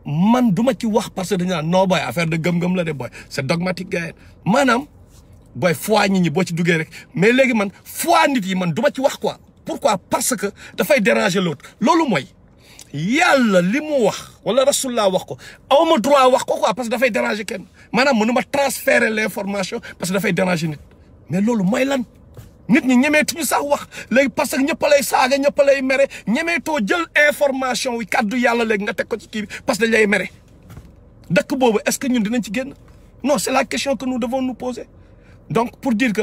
man duma ci wax parce que dañu naan non boy affaire de gëm-gëm la de boy c'est dogmatique gars maanaam boy foi nit ñi boo ci duggee rek mais léegi man foi nit yi man duma ci wax quoi pourquoi parce que dafay déranger l'autre loolu mooy yàlla li mu wax wala rasulullah wax ko awma droit wax ko quoi parce que dafay déranger kenn maanaam mënuma transférer l'information parce que dafay déranger nit mais loolu mooy lan nit ñi ñemeetuñu sax wax léegi parce que ñëpp lay saaga ñëpp lay mere ñemeetoo jël information wi kàddu yàlla léegi nga teg ko ci kii bi parce que dañ lay mere dëkk boobu est-ce que ñun dinañ ci génn non c'est la question que nous devons nous poser donc pour dire que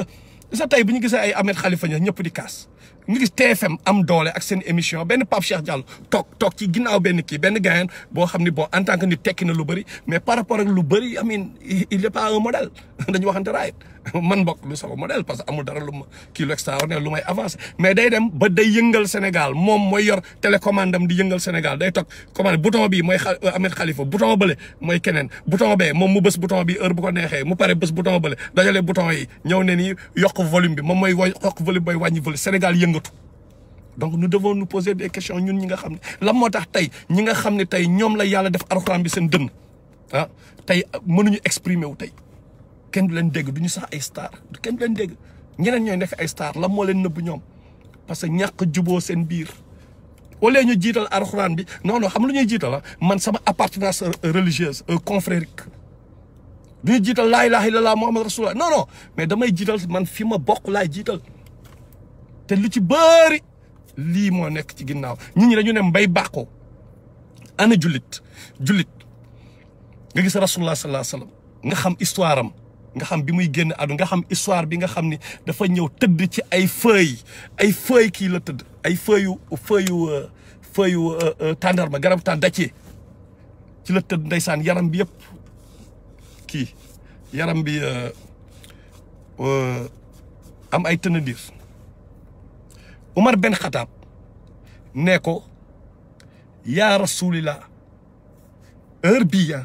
sa tey bu ñu gisee ay Ahmed Khalifa Niasse ñëpp di kaas ñu gis TFM am doole ak seen émission benn Pape Cheikh Diallo toog ci ginnaaw benn kii benn gayan boo xam ni bon en tant que nit tekki na lu bëri mais par rapport ak lu bëri amin il n'est pas un modèle dañu waxante raayit man bokk lu sama modèle parce que amul dara lu ma kii lu extraordinaire lu may avancé mais day dem ba day yëngal Sénégal moom mooy yor télécommande am di yëngal Sénégal day toog commande bouton bi mooy Ahmed Khalifa bouton bële mooy keneen bouton bee moom mu bës bouton bi heure bu ko neexee mu pare bës bouton bële dajale bouton yi ñëw ne ni yokk volume bi moom mooy yokk volume booy wàññi volume Sénégal yëngatu donc nous devons nous poser des questions ñun ñi nga xam ne lan moo tax tey ñi nga xam ne tey ñoom la yàlla def alxuraan bi seen dënn ah tey mënuñu exprimer wu tey kenn du leen dégg duñu sax ay star kenn du leen dégg ñeneen ñooy nekk ay star lan moo leen nëbb ñoom parce que ñàkk juboo seen biir au lieu ñu jiital alxuraan bi non non xam lu ñuy jiital man sama appartenance religieuse confrérique duñu jiital laa ilaha illallah muhammad rasulullah non non mais damay jiital man fi ma bokk laay jiital te lu ci bëri lii moo nekk ci ginnaaw nit ñi dañu ne mbay bàqoo ana jullit nga gis rasulullah sallallahu alayhi wasallam nga xam histoire am nga xam bi muy génn àdduna nga xam histoire bi nga xam ni dafa ñëw tëdd ci ay feuilles kii la tëdd ay feuilles tàndarma garab dacee ci la tëdd ndeysaan yaram bi yëpp kii yaram bi am ay tënandiir Umar Ben Khattab ne ko yaa rasulillah heure bii